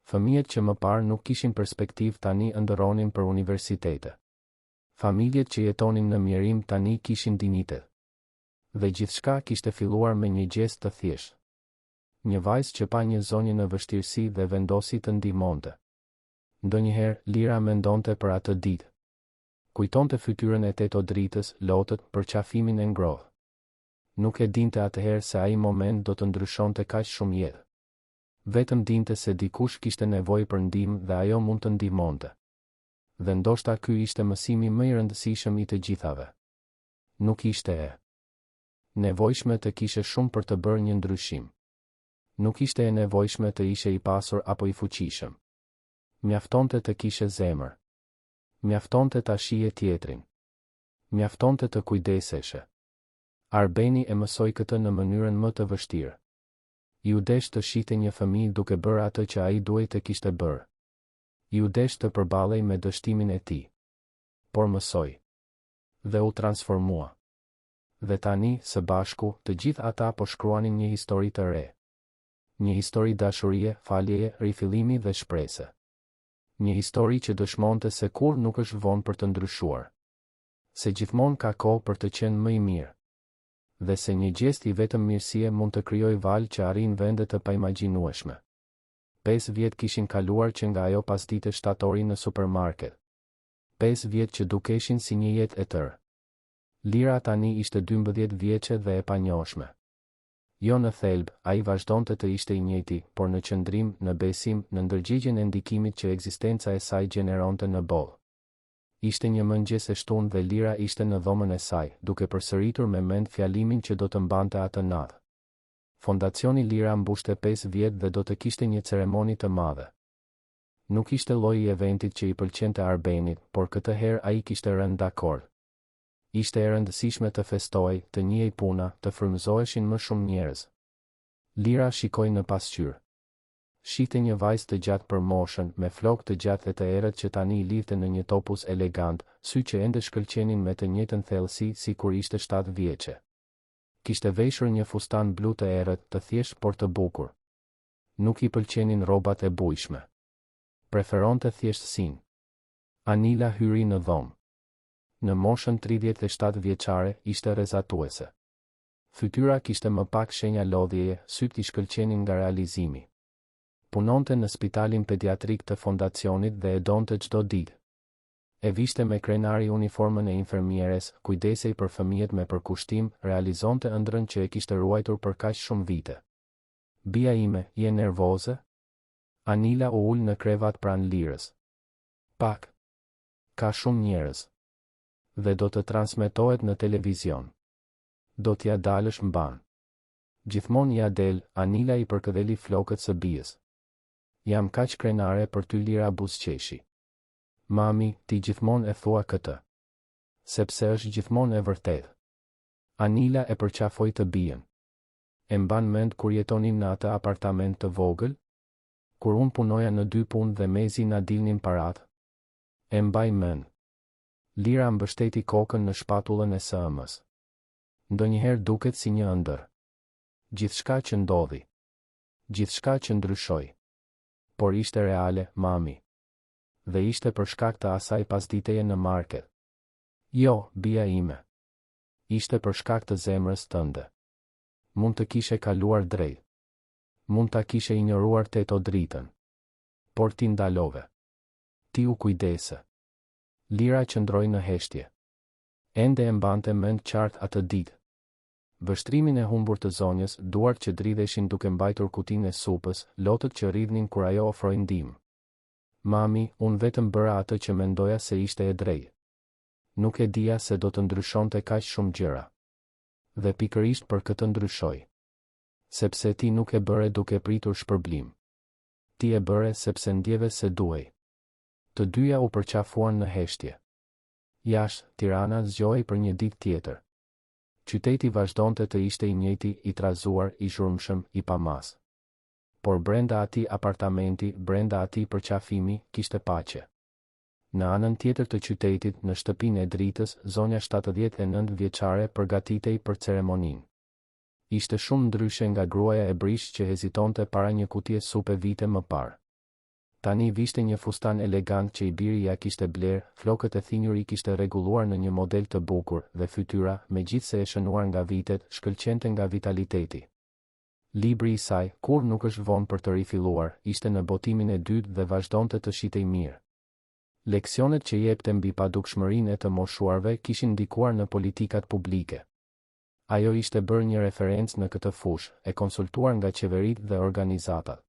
Fëmijët që më parë nuk kishin perspektivë tani ëndërronin për universitete. Familjet që jetonin në mjerim tani kishin dinjitet. Dhe gjithçka kishte filluar me një gjest të thjeshtë. Një vajzë që pa një zonjë në vështirësi dhe vendosi të ndihmonte. Ndonjëherë, Lira mendonte për atë ditë. Kujtonte fytyrën e teto Dritës, lotët, përqafimin e ngrohtë. Nuk e dinte atëherë se ai moment do të ndryshonte kaq shumë jetë. Vetëm dinte se dikush kishte nevojë për ndihmë dhe ajo mund të ndihmonte. Dhe ndoshta ky ishte mësimi më i rëndësishëm i të gjithave. Nuk ishte e nevojshme të kishe shumë për të bërë një ndryshim. Nuk ishte e nevojshme të ishe i pasur apo i fuqishëm. Mjaftonte të kishe zemër. Mjaftonte ta shihje tjetrin. Mjaftonte të kujdeseshe. Arbeni e mësoi këtë në mënyrën më të vështirë. Iu desh të shihte një fëmijë duke bërë atë që ai duhej të kishte bërë. Iu desh të përballej me dështimin e tij. Por mësoi. Dhe u transformua. Dhe tani, së bashku, të gjithë ata po shkruanin një histori të re. Një histori dashurie, faljeje, rifillimi dhe shprese. Një histori që dëshmonte se kurrë nuk është vonë për të ndryshuar. Se gjithmonë ka kohë për të qenë më i mirë. Dhe se një gjest i vetëm mirësie mund të krijojë valë që arrijnë vende të paimagjinueshme. Pesë vjet kishin kaluar që nga ajo pasdite shtatori në supermarket. Pesë vjet që dukeshin si një jetë e tërë. Lira tani ishte 12 vjeçe dhe e panjohshme. Jo në thelb, ai vazhdonte të ishte i njëjti, por në qëndrim, në besim, në ndërgjegjen e ndikimit që ekzistenca e saj gjeneronte në botë. Ishte një mëngjes e shtunë dhe Lira ishte në dhomën e saj, duke përsëritur me mend fjalimin që do të mbante atë natë. Fondacioni Lira mbushte 5 vjet dhe do të kishte një ceremoni të madhe. Nuk ishte lloji i eventit që i pëlqente Arbenit, por këtë herë ai kishte rënë dakord. Ishte e rëndësishme të festohej, të njihej puna, të frymëzoheshin më shumë njerëz. Lira shikoi në pasqyrë. Shihte një vajzë të gjatë për moshën, me flokë të gjatë e të errët që tani i lidhte në një topuz elegant, sy që ende shkëlqenin me të njëjtën thellësi si kur ishte 7 vjeçe. Kishte veshur një fustan blu të errët, të thjeshtë por të bukur. Nuk i pëlqenin rrobat e bujshme. Preferonte thjeshtësinë. Anila hyri në dhomë. Në moshën 37 vjeçare, ishte rrezatuese. Fytyra kishte më pak shenja lodhjeje, sytë i shkëlqenin nga realizimi. Punonte në spitalin pediatrik të fondacionit dhe e donte çdo ditë. E vishte me krenari uniformën e infermieres, kujdesej për fëmijët me përkushtim, realizonte ëndrrën që e kishte ruajtur për kaq shumë vite. Bija ime, je nervoze? Anila u ul në krevat pranë Lirës. Pak. Ka shumë njerëz. Dhe do të transmetohet në televizion. Do t'ia dalësh mbanë. Gjithmonë ia del, Anila i përkëdheli flokët së bijës. Jam kaq krenare për ty Lira buzëqeshi. Mami, ti gjithmonë e thua këtë. Sepse është gjithmonë e vërtetë. Anila e përqafoi të bijën. E mban mend kur jetonim në atë apartament të vogël? Kur unë punoja në dy punë dhe mezi na dilnin paratë? E mbaj mend. Lira mbështeti kokën në shpatullën e së ëmës. Ndonjëherë duket si një ëndërr. Gjithçka që ndodhi. Gjithçka që ndryshoi. Por ishte reale, mami. Dhe ishte për shkak të asaj pasditeje në market. Jo, bija ime. Ishte për shkak të zemrës tënde. Mund të kishe kaluar drejt. Mund ta kishe injoruar teto Dritën. Por ti ndalove. Ti u kujdese. Lira qëndroi në heshtje. Ende e mbante mend qartë atë ditë. Vështrimin e humbur të zonjës, duart që dridheshin duke mbajtur kutinë e supës, lotët që rridhnin kur ajo ofroi ndihmë. Mami, unë vetëm bëra atë që mendoja se ishte e drejtë. Nuk e dija se do të ndryshonte kaq shumë gjëra. Dhe pikërisht për këtë ndryshoi. Sepse ti nuk e bëre duke pritur shpërblim. Ti e bëre sepse ndjeve se duhej. Të dyja u përqafuan në heshtje. Jashtë, Tirana zgjohej për një ditë tjetër. Qyteti vazhdonte të ishte i njëjti, i trazuar, i zhurmshëm, i pamasë. Por brenda atij apartamenti, brenda atij përqafimi, kishte paqe. Në anën tjetër të qytetit, në shtëpinë e Dritës, zonja 79 vjeçare përgatitej për ceremoninë. Ishte shumë ndryshe nga gruaja e brishtë që hezitonte para një kutie supe vite më parë. Tani vishte një fustan elegant që i biri ia kishte blerë, flokët e thinjur i kishte rregulluar në një model të bukur, dhe fytyra, megjithëse e shënuar nga vitet, shkëlqente nga vitaliteti. Libri i saj, Kurrë nuk është vonë për të rifilluar, ishte në botimin e dytë dhe vazhdonte të shitej mirë. Leksionet që jepte mbi padukshmërinë e të moshuarve kishin ndikuar në politikat publike. Ajo ishte bërë një referencë në këtë fushë, e konsultuar nga qeveritë dhe organizatat.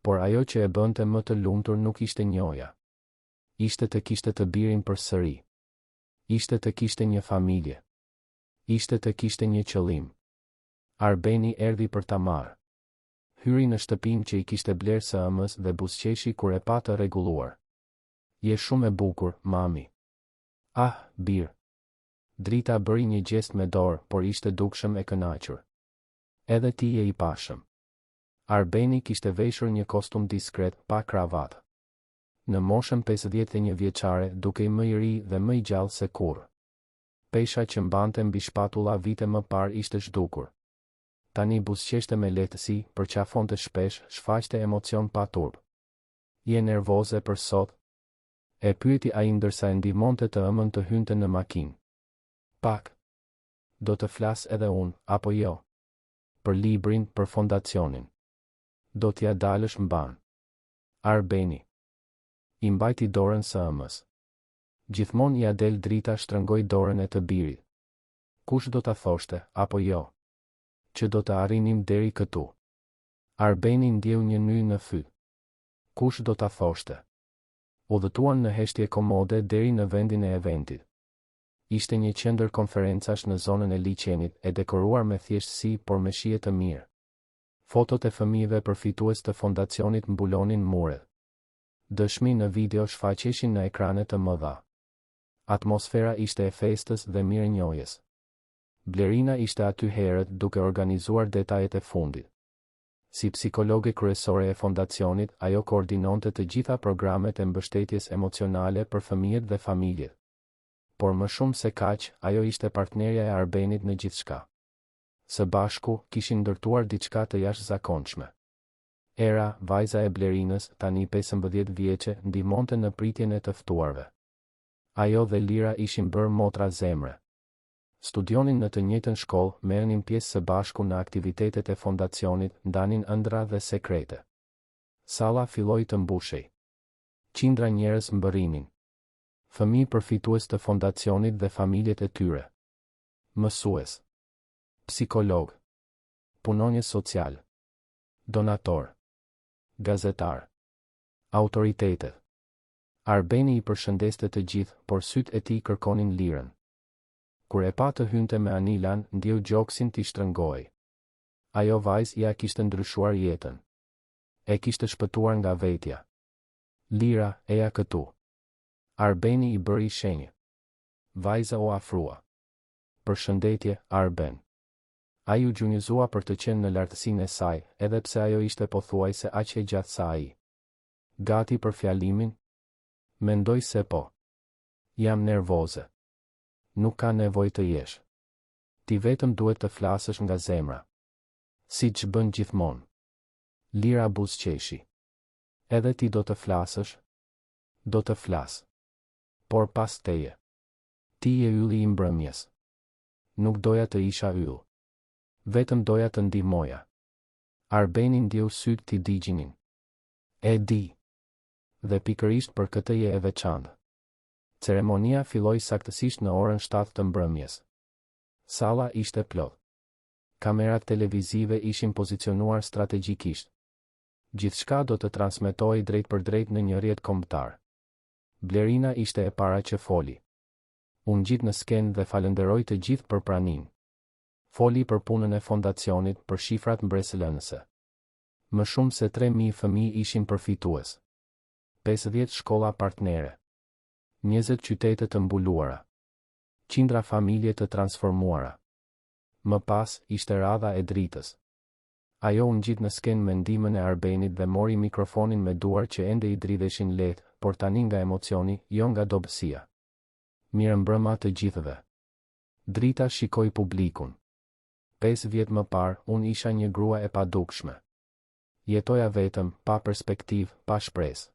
Por ajo që e bënte më të lumtur nuk ishte njohja. Ishte të kishte të birin përsëri. Ishte të kishte një familje. Ishte të kishte një qëllim. Arbeni erdhi për ta marrë. Hyri në shtëpinë që i kishte blerë së ëmës dhe buzëqeshi kur e pa të rregulluar. Je shumë e bukur, mami. Ah, bir. Drita bëri një gjest me dorë, por ishte dukshëm e kënaqur. Edhe ti je i pashëm. Arbeni kishte veshur një kostum diskret, pa kravatë. Në moshën 51 vjeçare dukej më i ri dhe më i gjallë se kurrë. Pesha që mbante mbi shpatulla vite më parë ishte zhdukur. Tani buzëqeshte me lehtësi, përqafonte shpesh, shfaqte emocion pa turp. Je nervoze për sot? E pyeti ai ndërsa e ndihmonte të ëmën të hynte në makinë. Pak. Do të flas edhe unë, apo jo? Për librin, për fondacionin. Do t'ia dalësh mbanë. Arbeni. I mbajti dorën së ëmës. Gjithmonë ia del Drita shtrëngoi dorën e të birit. Kush do ta thoshte, apo jo? Që do të arrinim deri këtu. Arbeni ndjeu një nyjë në fyt. Kush do ta thoshte? Udhëtuan në heshtje komode deri në vendin e eventit. Ishte një qendër konferencash në zonën e liqenit, e dekoruar me thjeshtësi por me shije të mirë. Fotot e fëmijëve përfitues të fondacionit mbulonin muret. Dëshmi në video shfaqeshin në ekrane të mëdha. Atmosfera ishte e festës dhe mirënjohjes. Blerina ishte aty herët duke organizuar detajet e fundit. Si psikologe kryesore e fondacionit, ajo koordinonte të gjitha programet e mbështetjes emocionale për fëmijët dhe familjet. Por më shumë se kaq, ajo ishte partnerja e Arbenit në gjithçka. Së bashku, kishin ndërtuar diçka të jashtëzakonshme. Era, vajza e Blerinës, tani 15 vjeçe, ndihmonte në pritjen e të ftuarve. Ajo dhe Lira ishin bërë motra zemre. Studionin në të njëjtën shkollë, merrnin pjesë së bashku në aktivitetet e fondacionit, ndanin ëndrra dhe sekrete. Salla filloi të mbushej. Qindra njerëz mbërrinin. Fëmijë përfitues të fondacionit dhe familjet e tyre. Mësues. Psikologë. Punonjës socialë. Donatorë. Gazetarë. Autoritetet. Arbeni i përshëndeste të gjithë, por sytë e tij kërkonin Lirën. Kur e pa të hynte me Anilan, ndjeu gjoksin t'i shtrëngohej. Ajo vajzë ia kishte ndryshuar jetën. E kishte shpëtuar nga vetja. Lira, eja këtu. Arbeni i bëri shenjë. Vajza u afrua. Përshëndetje, Arben. Ai u gjunjëzua për të qenë në lartësinë e saj, edhe pse ajo ishte pothuajse aq e gjatë sa ai. Gati për fjalimin? Mendoj se po. Jam nervoze. Nuk ka nevojë të jesh. Ti vetëm duhet të flasësh nga zemra. Siç bën gjithmonë. Lira buzëqeshi. Edhe ti do të flasësh? Do të flas. Por pas teje. Ti je ylli i mbrëmjes. Nuk doja të isha yll. Vetëm doja të ndihmoja. Arbeni ndjeu sytë t'i digjinin. E di. Dhe pikërisht për këtë je e veçantë. Ceremonia filloi saktësisht në orën 7 të mbrëmjes. Salla ishte plot. Kamerat televizive ishin pozicionuar strategjikisht. Gjithçka do të transmetohej drejtpërdrejt në një rrjet kombëtar. Blerina ishte e para që foli. U ngjit në skenë dhe falënderoi të gjithë për praninë. Foli për punën e fondacionit, për shifrat mbresëlënëse. Më shumë se 3000 fëmijë ishin përfitues. 50 shkolla partnere. 20 qytete të mbuluara. Qindra familje të transformuara. Më pas, ishte radha e Dritës. Ajo u ngjit në skenë me ndihmën e Arbenit dhe mori mikrofonin me duar që ende i dridheshin lehtë, por tani nga emocioni, jo nga dobësia. Mirëmbrëma të gjithëve. Drita shikoi publikun. Pesë vjet më parë, unë isha një grua e padukshme. Jetoja vetëm, pa perspektivë, pa shpresë.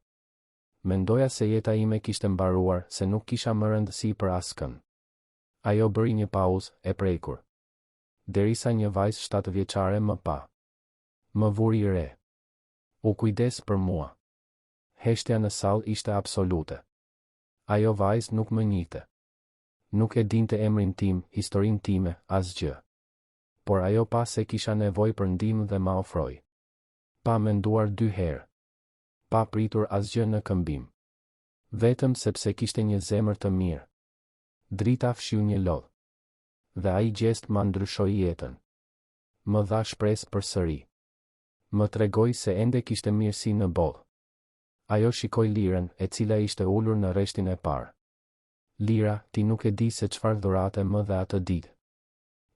Mendoja se jeta ime kishte mbaruar, se nuk kisha më rëndësi për askënd. Ajo bëri një pauzë, e prekur. Derisa një vajzë shtatëvjeçare më pa. Më vuri re. U kujdes për mua. Heshtja në sallë ishte absolute. Ajo vajzë nuk më njihte. Nuk e dinte emrin tim, historinë time, asgjë. Por ajo pa se kisha nevojë për ndihmë dhe ma ofroi. Pa menduar dy herë. Pa pritur asgjë në këmbim. Vetëm sepse kishte një zemër të mirë. Drita fshiu një lot. Dhe ai gjest ma ndryshoi jetën. Më dha shpresë përsëri. Më tregoi se ende kishte mirësi në botë. Ajo shikoi Lirën, e cila ishte ulur në rreshtin e parë. Lira, ti nuk e di se çfarë dhurate më dhe atë ditë.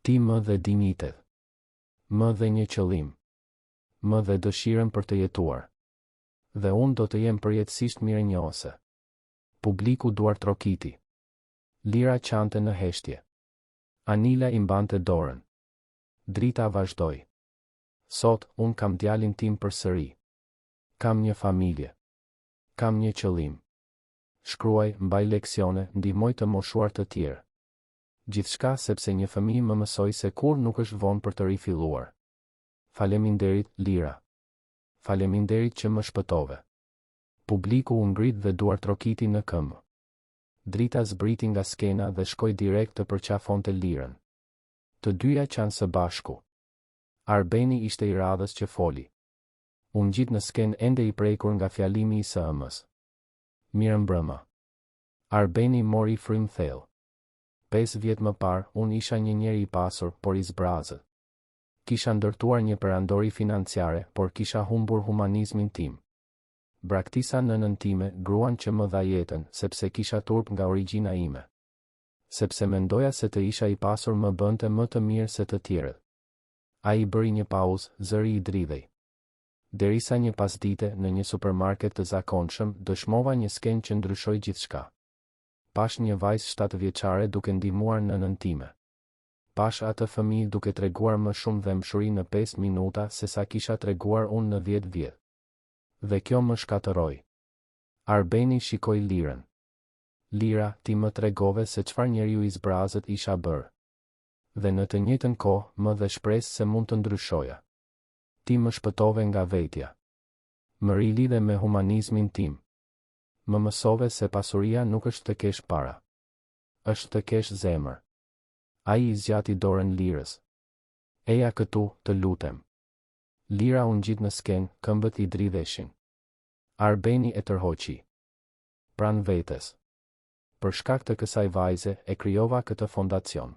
Ti më dhe dinjitet. Më dhe një qëllim. Më dhe dëshirën për të jetuar. Dhe unë do të jem përjetësisht mirënjohëse. Publiku duartrokiti. Lira qante në heshtje. Anila i mbante dorën. Drita vazhdoi. Sot, unë kam djalin tim përsëri. Kam një familje. Kam një qëllim. Shkruaj, mbaj leksione, ndihmoj të moshuar të tjerë. Gjithçka sepse një fëmijë më mësoi se kurrë nuk është vonë për të rifilluar. Faleminderit, Lira. Faleminderit që më shpëtove. Publiku u ngrit dhe duartrokiti në këmbë. Drita zbriti nga skena dhe shkoi direkt të përqafonte Lirën. Të dyja qanë së bashku. Arbeni ishte i radhës që foli. U ngjit në skenë ende i prekur nga fjalimi i së ëmës. Mirëmbrëma. Arbeni mori frymë thellë. Pesë vjet më parë, unë isha një njeri i pasur, por i zbrazët. Kisha ndërtuar një perandori financiare, por kisha humbur humanizmin tim. Braktisa nënën time, gruan që më dha jetën, sepse kisha turp nga origjina ime. Sepse mendoja se të isha i pasur më bënte më të mirë se të tjerët. Ai bëri një pauzë, zëri i dridhej. Derisa një pasdite, në një supermarket të zakonshëm, dëshmova një skenë që ndryshoi gjithçka. Pashë një vajzë shtatëvjeçare duke ndihmuar nënën time. Pashë atë fëmijë duke treguar më shumë dhembshuri në pesë minuta sesa kisha treguar unë në dhjetë vjet. Dhe kjo më shkatërroi. Arbeni shikoi Lirën. Lira, ti më tregove se çfarë njeriu i zbrazët isha bërë. Dhe në të njëjtën kohë, më dhe shpresë se mund të ndryshoja. Ti më shpëtove nga vetja. Më rilidhe me humanizmin tim. Më mësove se pasuria nuk është të kesh para. Është të kesh zemër. Ai i zgjati dorën Lirës. Eja këtu, të lutem. Lira u ngjit në skenë, këmbët i dridheshin. Arbeni e tërhoqi. Pranë vetes. Për shkak të kësaj vajze, e krijova këtë fondacion.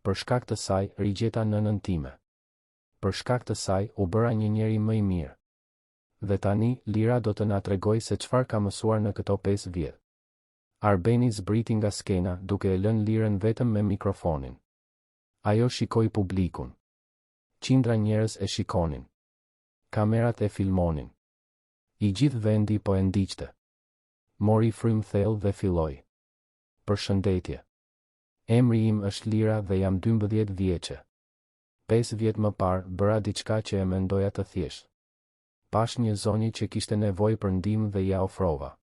Për shkak të saj, rigjeta nënën time. Për shkak të saj, u bëra një njeri më i mirë. Dhe tani, Lira do të na tregojë se çfarë ka mësuar në këto pesë vjet. Arbeni zbriti nga skena, duke e lënë Lirën vetëm me mikrofonin. Ajo shikoi publikun. Qindra njerëz e shikonin. Kamerat e filmonin. I gjithë vendi po e ndiqte. Mori frymë thellë dhe filloi. Përshëndetje. Emri im është Lira dhe jam 12 vjeçe. Pesë vjet më parë, bëra diçka që e mendoja të thjeshtë. Pashë një zonjë që kishte nevojë për ndihmë dhe ia ofrova.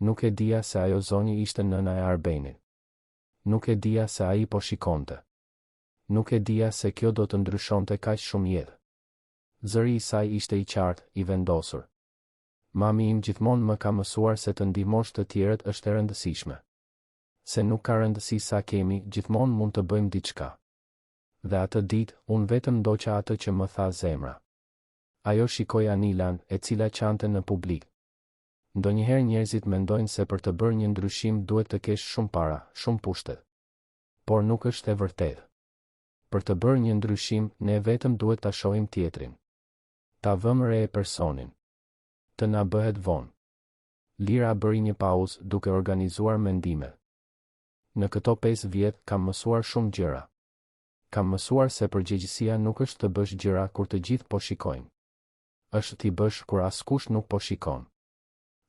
Nuk e dija se ajo zonjë ishte nëna e Arbenit. Nuk e dija se ai po shikonte. Nuk e dija se kjo do të ndryshonte kaq shumë jetë. Zëri i saj ishte i qartë, i vendosur. Mami im gjithmonë më ka mësuar se të ndihmosh të tjerët është e rëndësishme. Se nuk ka rëndësi sa kemi, gjithmonë mund të bëjmë diçka. Dhe atë ditë, unë vetëm ndoqa atë që më tha zemra. Ajo shikoi Anilan, e cila qante në publik. Ndonjëherë njerëzit mendojnë se për të bërë një ndryshim duhet të kesh shumë para, shumë pushtet. Por nuk është e vërtetë. Për të bërë një ndryshim, ne vetëm duhet ta shohim tjetrin. Ta vëmë re personin. Të na bëhet vonë. Lira bëri një pauzë, duke organizuar mendimet. Në këto pesë vjet, kam mësuar shumë gjëra. Kam mësuar se përgjegjësia nuk është të bësh gjëra kur të gjithë po shikojnë. Është t'i bësh kur askush nuk po shikon.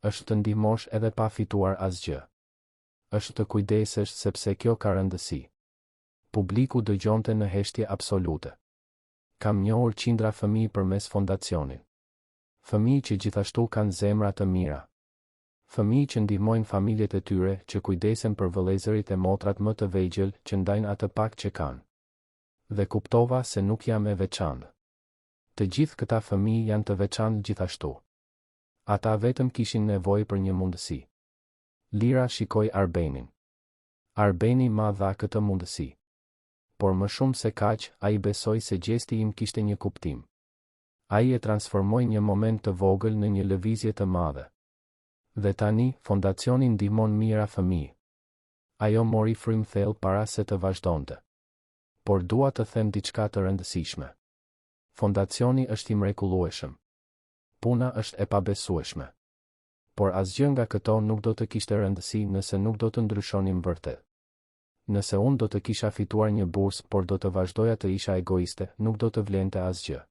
Është të ndihmosh edhe pa fituar asgjë. Është të kujdesesh sepse kjo ka rëndësi. Publiku dëgjonte në heshtje absolute. Kam njohur qindra fëmijë përmes fondacionit. Fëmijë që gjithashtu kanë zemra të mira. Fëmijë që ndihmojnë familjet e tyre, që kujdesen për vëllezërit e motrat më të vegjël, që ndajnë atë pak që kanë. Dhe kuptova se nuk jam e veçantë. Të gjithë këta fëmijë janë të veçantë gjithashtu. Ata vetëm kishin nevojë për një mundësi. Lira shikoi Arbenin. Arbeni ma dha këtë mundësi. Por më shumë se kaq, ai besoi se gjesti im kishte një kuptim. Ai e transformoi një moment të vogël në një lëvizje të madhe. Dhe tani, fondacioni ndihmon mijëra fëmijë. Ajo mori frymë thellë para se të vazhdonte. Por dua të them diçka të rëndësishme. Fondacioni është i mrekullueshëm. Puna është e pabesueshme. Por asgjë nga këto nuk do të kishte rëndësi nëse nuk do të ndryshonim vërtet. Nëse unë do të kisha fituar një bursë por do të vazhdoja të isha egoiste, nuk do të vlente asgjë.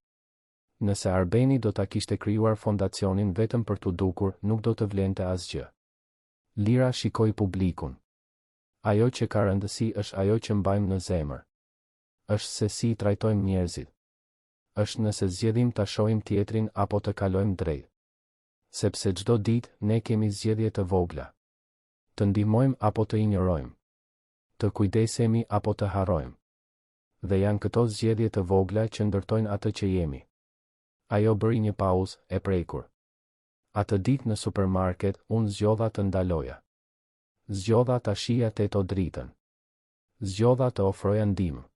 Nëse Arbeni do ta kishte krijuar fondacionin vetëm për t'u dukur, nuk do të vlente asgjë. Lira shikoi publikun. Ajo që ka rëndësi është ajo që mbajmë në zemër. Është se si i trajtojmë njerëzit. Është nëse zgjedhim ta shohim tjetrin apo të kalojmë drejt. Sepse çdo ditë, ne kemi zgjedhje të vogla. Të ndihmojmë apo të injorojmë. Të kujdesemi apo të harrojmë. Dhe janë këto zgjedhje të vogla që ndërtojnë atë që jemi. Ajo bëri një pauzë, e prekur. Atë ditë në supermarket, unë zgjodha të ndaloja. Zgjodha ta shihja teto Dritën. Zgjodha të ofroja ndihmë.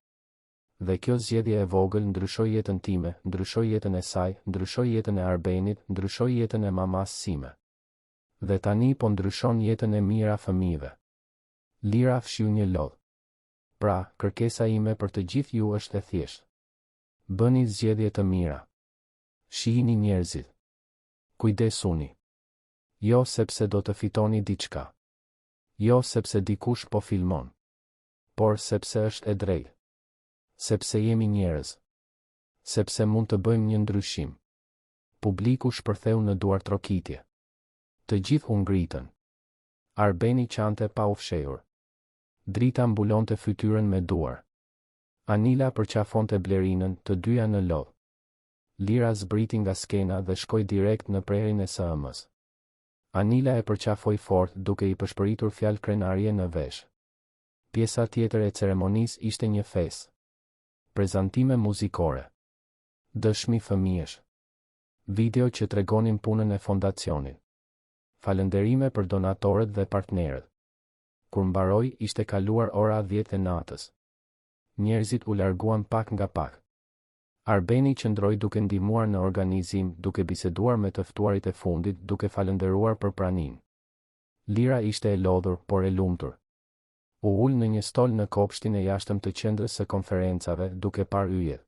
Dhe kjo zgjedhje e vogël ndryshoi jetën time, ndryshoi jetën e saj, ndryshoi jetën e Arbenit, ndryshoi jetën e mamasë sime. Dhe tani po ndryshon jetën e mijëra fëmijëve. Lira fshiu një lot. Pra, kërkesa ime për të gjithë ju është e thjeshtë. Bëni zgjedhje të mira. Shihini njerëzit. Kujdesuni. Jo sepse do të fitoni diçka. Jo sepse dikush po filmon. Por sepse është e drejtë. Sepse jemi njerëz. Sepse mund të bëjmë një ndryshim. Publiku shpërtheu në duartrokitje. Të gjithë u ngritën. Arbeni qante pa u fshehur. Drita mbulonte fytyrën me duar. Anila përqafonte Blerinën, të dyja në lot. Lira zbriti nga skena dhe shkoi direkt në prehrin e së ëmës. Anila e përqafoi fort, duke i pëshpëritur fjalë krenarie në vesh. Pjesa tjetër e ceremonisë ishte një festë. Prezantime muzikore. Dëshmi fëmijësh. Video që tregonin punën e fondacionit. Falënderime për donatorët dhe partnerët. Kur mbaroi, ishte kaluar ora 10 e natës. Njerëzit u larguan pak nga pak. Arbeni qëndroi duke ndihmuar në organizim, duke biseduar me të ftuarit e fundit, duke falënderuar për praninë. Lira ishte e lodhur, por e lumtur. U ul në një stol në kopshtin e jashtëm të qendrës së konferencave, duke parë yjet.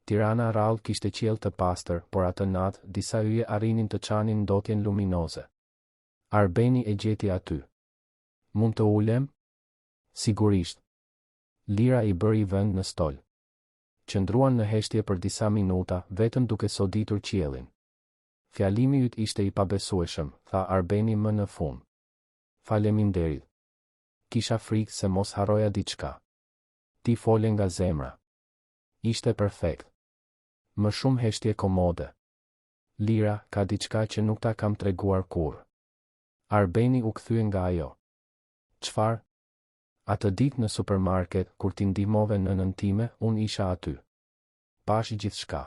Tirana rrallë kishte qiell të pastër, por atë natë, disa yje arrinin të çanin ndotjen luminoze. Arbeni e gjeti aty. Mund të ulem? Sigurisht. Lira i bëri vend në stol. Qëndruan në heshtje për disa minuta, vetëm duke soditur qiellin. Fjalimi yt ishte i pabesueshëm, tha Arbeni më në fund. Faleminderit. Kisha frikë se mos harroja diçka. Ti fole nga zemra. Ishte perfekt. Më shumë heshtje komode. Lira, ka diçka që nuk ta kam treguar kurrë. Arbeni u kthye nga ajo. Çfarë? Atë ditë në supermarket, kur ti ndihmove nënën time, unë isha aty. Pashë gjithçka.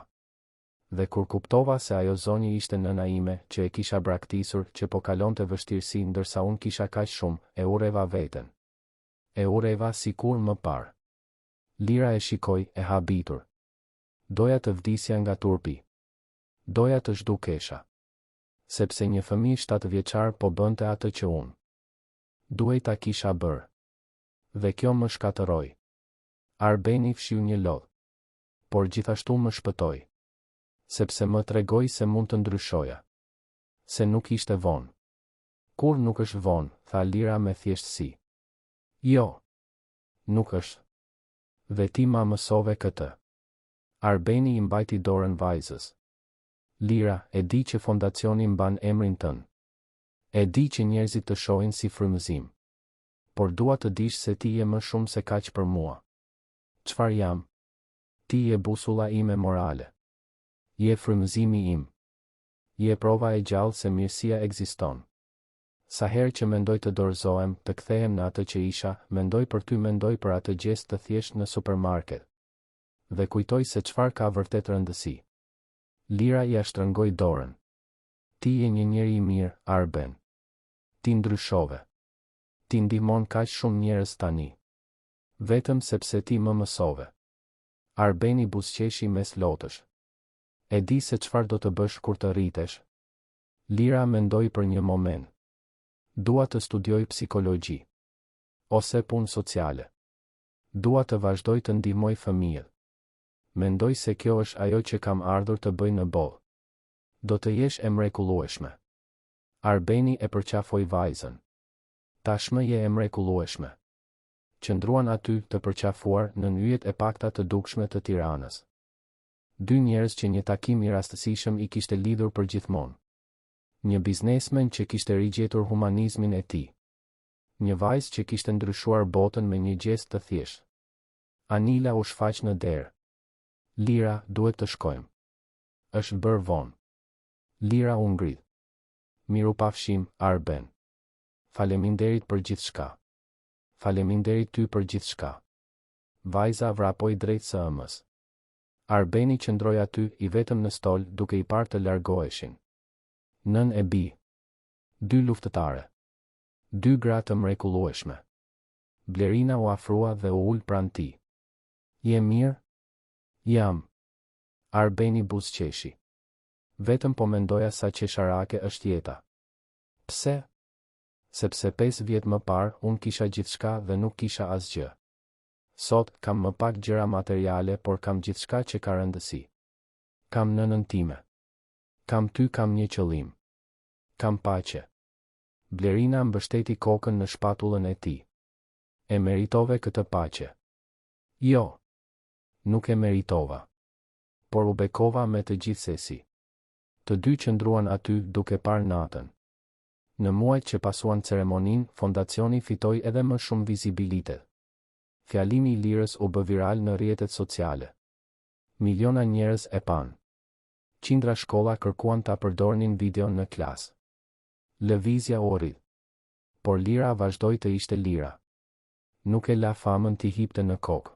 Dhe kur kuptova se ajo zonjë ishte nëna ime, që e kisha braktisur, që po kalonte vështirësi ndërsa unë kisha kaq shumë, e urreva veten. E urreva si kurrë më parë. Lira e shikoi, e habitur. Doja të vdisja nga turpi. Doja të zhdukesha. Sepse një fëmijë shtatëvjeçar po bënte atë që unë duhej ta kisha bërë. Dhe kjo më shkatërroi. Arbeni fshiu një lot. Por gjithashtu më shpëtoi. Sepse më tregoi se mund të ndryshoja. Se nuk ishte vonë. Kurrë nuk është vonë, tha Lira me thjeshtësi. Jo. Nuk është. Dhe ti ma mësove këtë. Arbeni i mbajti dorën vajzës. Lira, e di që fondacioni mban emrin tënd. E di që njerëzit të shohin si frymëzim. Por dua të dish se ti je më shumë se kaq për mua. Çfarë jam? Ti je busulla ime morale. Je frymëzimi im. Je prova e gjallë se mirësia ekziston. Sa herë që mendoj të dorëzohem, të kthehem në atë që isha, mendoj për ty mendoj për atë gjest të thjeshtë në supermarket. Dhe kujtoj se çfarë ka vërtet rëndësi. Lira ia shtrëngoi dorën. Ti je një njeri i mirë, Arben. Ti ndryshove. Ti ndihmon kaq shumë njerëz tani. Vetëm sepse ti më mësove. Arbeni buzëqeshi mes lotësh. E di se çfarë do të bësh kur të rritesh? Lira mendoi për një moment. Dua të studioj psikologji. Ose punë sociale. Dua të vazhdoj të ndihmoj fëmijët. Mendoj se kjo është ajo që kam ardhur të bëj në botë. Do të jesh e mrekullueshme. Arbeni e përqafoi vajzën. Tashmë je e mrekullueshme. Qëndruan aty, të përqafuar, nën yjet e pakta të dukshme të Tiranës. Dy njerëz që një takim i rastësishëm i kishte lidhur përgjithmonë. Një biznesmen që kishte rigjetur humanizmin e tij. Një vajzë që kishte ndryshuar botën me një gjest të thjeshtë. Anila u shfaq në derë. Lira, duhet të shkojmë. Është bërë vonë. Lira u ngrit. Mirupafshim, Arben. Faleminderit për gjithçka. Faleminderit ty për gjithçka. Vajza vrapoi drejt së ëmës. Arbeni qëndroi aty, i vetëm në stol, duke i parë të largoheshin. Nënë e bijë. Dy luftëtare. Dy gra të mrekullueshme. Blerina u afrua dhe u ul pranë tij. Je mirë? Jam. Arbeni buzëqeshi. Vetëm po mendoja sa qesharake është jeta. Pse? Sepse pesë vjet më parë, unë kisha gjithçka dhe nuk kisha asgjë. Sot, kam më pak gjëra materiale por kam gjithçka që ka rëndësi. Kam nënën time. Kam ty kam një qëllim. Kam paqe. Blerina mbështeti kokën në shpatullën e tij. E meritove këtë paqe. Jo. Nuk e meritova. Por u bekova me të gjithsesi. Të dy qëndruan aty duke parë natën. Në muajt që pasuan ceremoninë, fondacioni fitoi edhe më shumë vizibilitet. Fjalimi i Lirës u bë viral në rrjetet sociale. Miliona njerëz e panë. Qindra shkolla kërkuan ta përdornin videon në klasë. Lëvizja u rrit. Por Lira vazhdoi të ishte Lira. Nuk e la famën t'i hipte në kokë.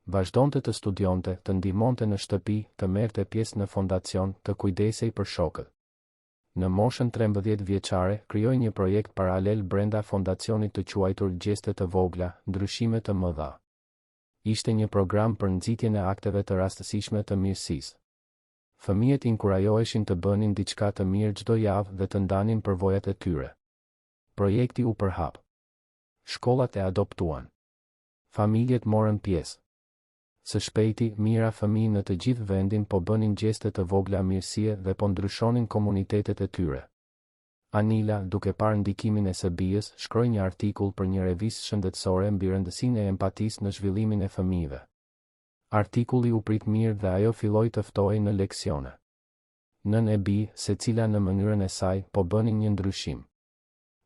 Vazhdonte të studionte, të ndihmonte në shtëpi, të merrte pjesë në fondacion, të kujdesej për shokët. Në moshën 13 vjeçare, krijoi një projekt paralel brenda fondacionit të quajtur Gjeste të vogla, ndryshime të mëdha. Ishte një program për nxitjen e akteve të rastësishme të mirësisë. Fëmijët inkurajoheshin të bënin diçka të mirë çdo javë dhe të ndanin përvojat e tyre. Projekti u përhap. Shkollat e adoptuan. Familjet morën pjesë. Së shpejti, mijëra fëmijë në të gjithë vendin po bënin gjeste të vogla mirësie dhe po ndryshonin komunitetet e tyre. Anila, duke parë ndikimin e së bijës, shkroi një artikull për një revistë shëndetësore mbi rëndësinë e empatisë në zhvillimin e fëmijëve. Artikulli u prit mirë dhe ajo filloi të ftohej në leksione. Nënë e bijë, secila në mënyrën e saj, po bënin një ndryshim.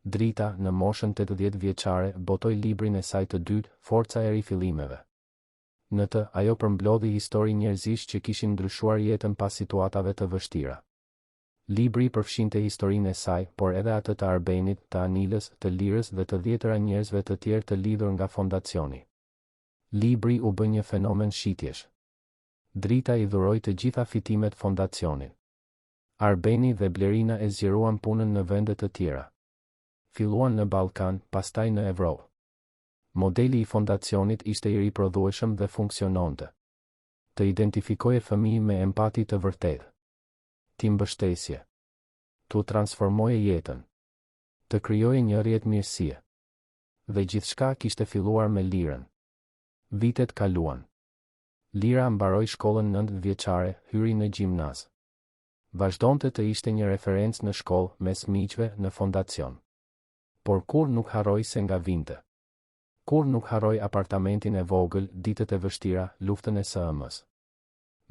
Drita, në moshën 80 vjeçare, botoi librin e saj të dytë, Forca e rifillimeve. Në të, ajo përmblodhi histori njerëzish që kishin ndryshuar jetën pas situatave të vështira. Libri përfshinte historinë e saj, por edhe atë të Arbenit, të Anilës, të Lirës dhe të dhjetëra njerëzve të tjerë të lidhur nga fondacioni. Libri u bë një fenomen shitjesh. Drita i dhuroi të gjitha fitimet fondacionit. Arbeni dhe Blerina e zgjeruan punën në vende të tjera. Filluan në Ballkan, pastaj në Evropë. Modeli i fondacionit ishte i riprodhueshëm dhe funksiononte. Të identifikoje fëmijë me empati të vërtetë. T'i mbështesje. T'u transformoje jetën. Të krijoje një rrjet mirësie. Dhe gjithçka kishte filluar me Lirën. Vitet kaluan. Lira mbaroi shkollën nëntëvjeçare, hyri në gjimnaz. Vazhdonte të ishte një referencë në shkollë, mes miqve, në fondacion. Por kurrë nuk harroi se nga vinte. Kurrë nuk harroi apartamentin e vogël, ditët e vështira, luftën e së ëmës.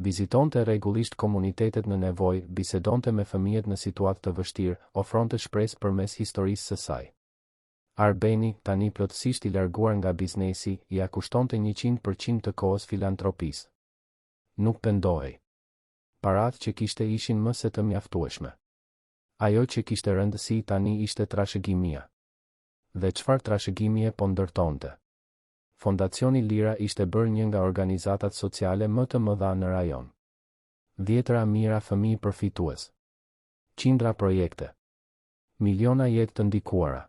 Vizitonte rregullisht komunitetet në nevojë, bisedonte me fëmijët në situatë të vështirë, ofronte shpresë përmes historisë së saj. Arbeni, tani plotësisht i larguar nga biznesi, ia kushtonte 100% të kohës filantropisë. Nuk pendohej. Paratë që kishte ishin më se të mjaftueshme. Ajo që kishte rëndësi tani ishte trashëgimia. Dhe çfarë trashëgimie po ndërtonte? Fondacioni Lira ishte bërë një nga organizatat sociale më të mëdha në rajon. Dhjetëra mijëra fëmijë përfitues. Qindra projekte. Miliona jetë të ndikuara.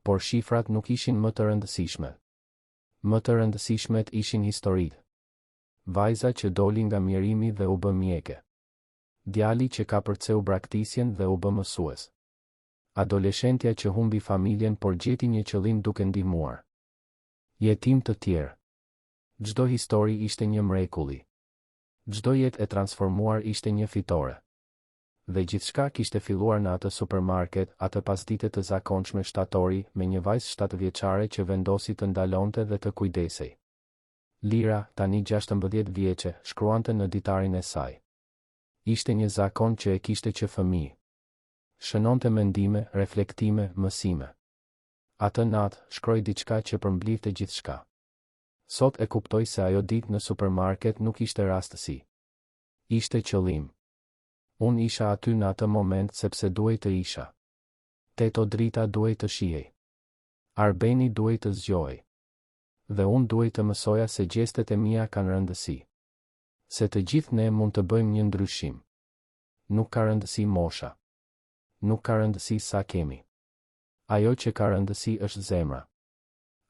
Por shifrat nuk ishin më të rëndësishmet. Më të rëndësishmet ishin historitë. Vajza që doli nga mjerimi dhe u bë mjeke. Djali që kapërceu braktisjen dhe u bë mësues. Adoleshentja që humbi familjen por gjeti një qëllim duke ndihmuar jetimë të tjerë. Çdo histori ishte një mrekulli. Çdo jetë e transformuar ishte një fitore. Dhe gjithçka kishte filluar në atë supermarket, atë pasdite të zakonshme shtatori, me një vajzë shtatëvjeçare që vendosi të ndalonte dhe të kujdesej. Lira, tani 16 vjeçe, shkruante në ditarin e saj. Ishte një zakon që e kishte që fëmijë. Shënonte mendime, reflektime, mësime. Atë natë, shkroi diçka që përmblidhte gjithçka. Sot e kuptoj se ajo ditë në supermarket nuk ishte rastësi. Ishte qëllim. Unë isha aty në atë moment sepse duhej të isha. Teto Drita duhej të shihej. Arbeni duhej të zgjohej. Dhe unë duhej të mësoja se gjestet e mia kanë rëndësi. Se të gjithë ne mund të bëjmë një ndryshim. Nuk ka rëndësi mosha. Nuk ka rëndësi sa kemi. Ajo që ka rëndësi është zemra.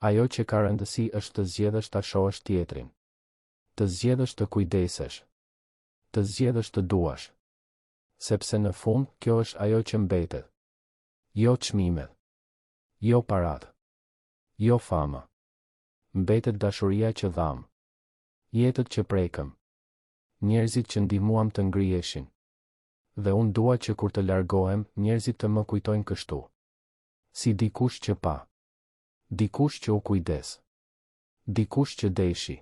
Ajo që ka rëndësi është të zgjedhësh ta shohësh tjetrin. Të zgjedhësh të kujdesesh. Të zgjedhësh të duash. Sepse në fund, kjo është ajo që mbetet. Jo çmimet. Jo paratë. Jo fama. Mbetet dashuria që dhamë. Jetët që prekëm. Njerëzit që ndihmuam të ngriheshin. Dhe unë dua që kur të largohem, njerëzit të më kujtojnë kështu. Si dikush që pa. Dikush që u kujdes. Dikush që deshi.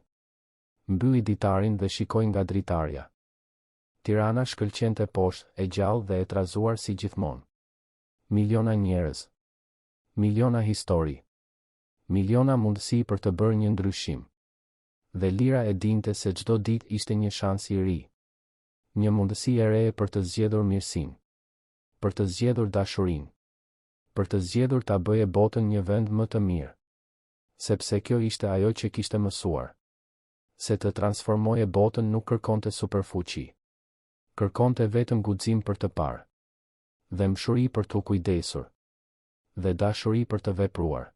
Mbylli ditarin dhe shikoi nga dritarja. Tirana shkëlqente poshtë, e gjallë dhe e trazuar si gjithmonë. Miliona njerëz. Miliona histori. Miliona mundësi për të bërë një ndryshim. Dhe Lira e dinte se çdo ditë ishte një shans i ri. Një mundësi e re për të zgjedhur mirësinë. Për të zgjedhur dashurinë. Për të zgjedhur ta bëje botën një vend më të mirë. Sepse kjo ishte ajo që kishte mësuar. Se të transformoje botën nuk kërkonte superfuqi. Kërkonte vetëm guxim për të parë. Dhembshuri për t'u kujdesur. Dhe dashuri për të vepruar.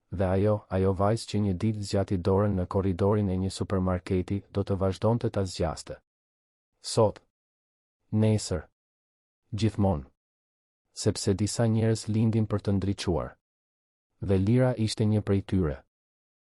Dhe ajo, ajo vajzë që një ditë zgjati dorën në korridorin e një supermarketi, do të vazhdonte ta zgjaste. Sot. Nesër. Gjithmonë. Sepse disa njerëz lindin për të ndriçuar. Dhe Lira ishte një prej tyre.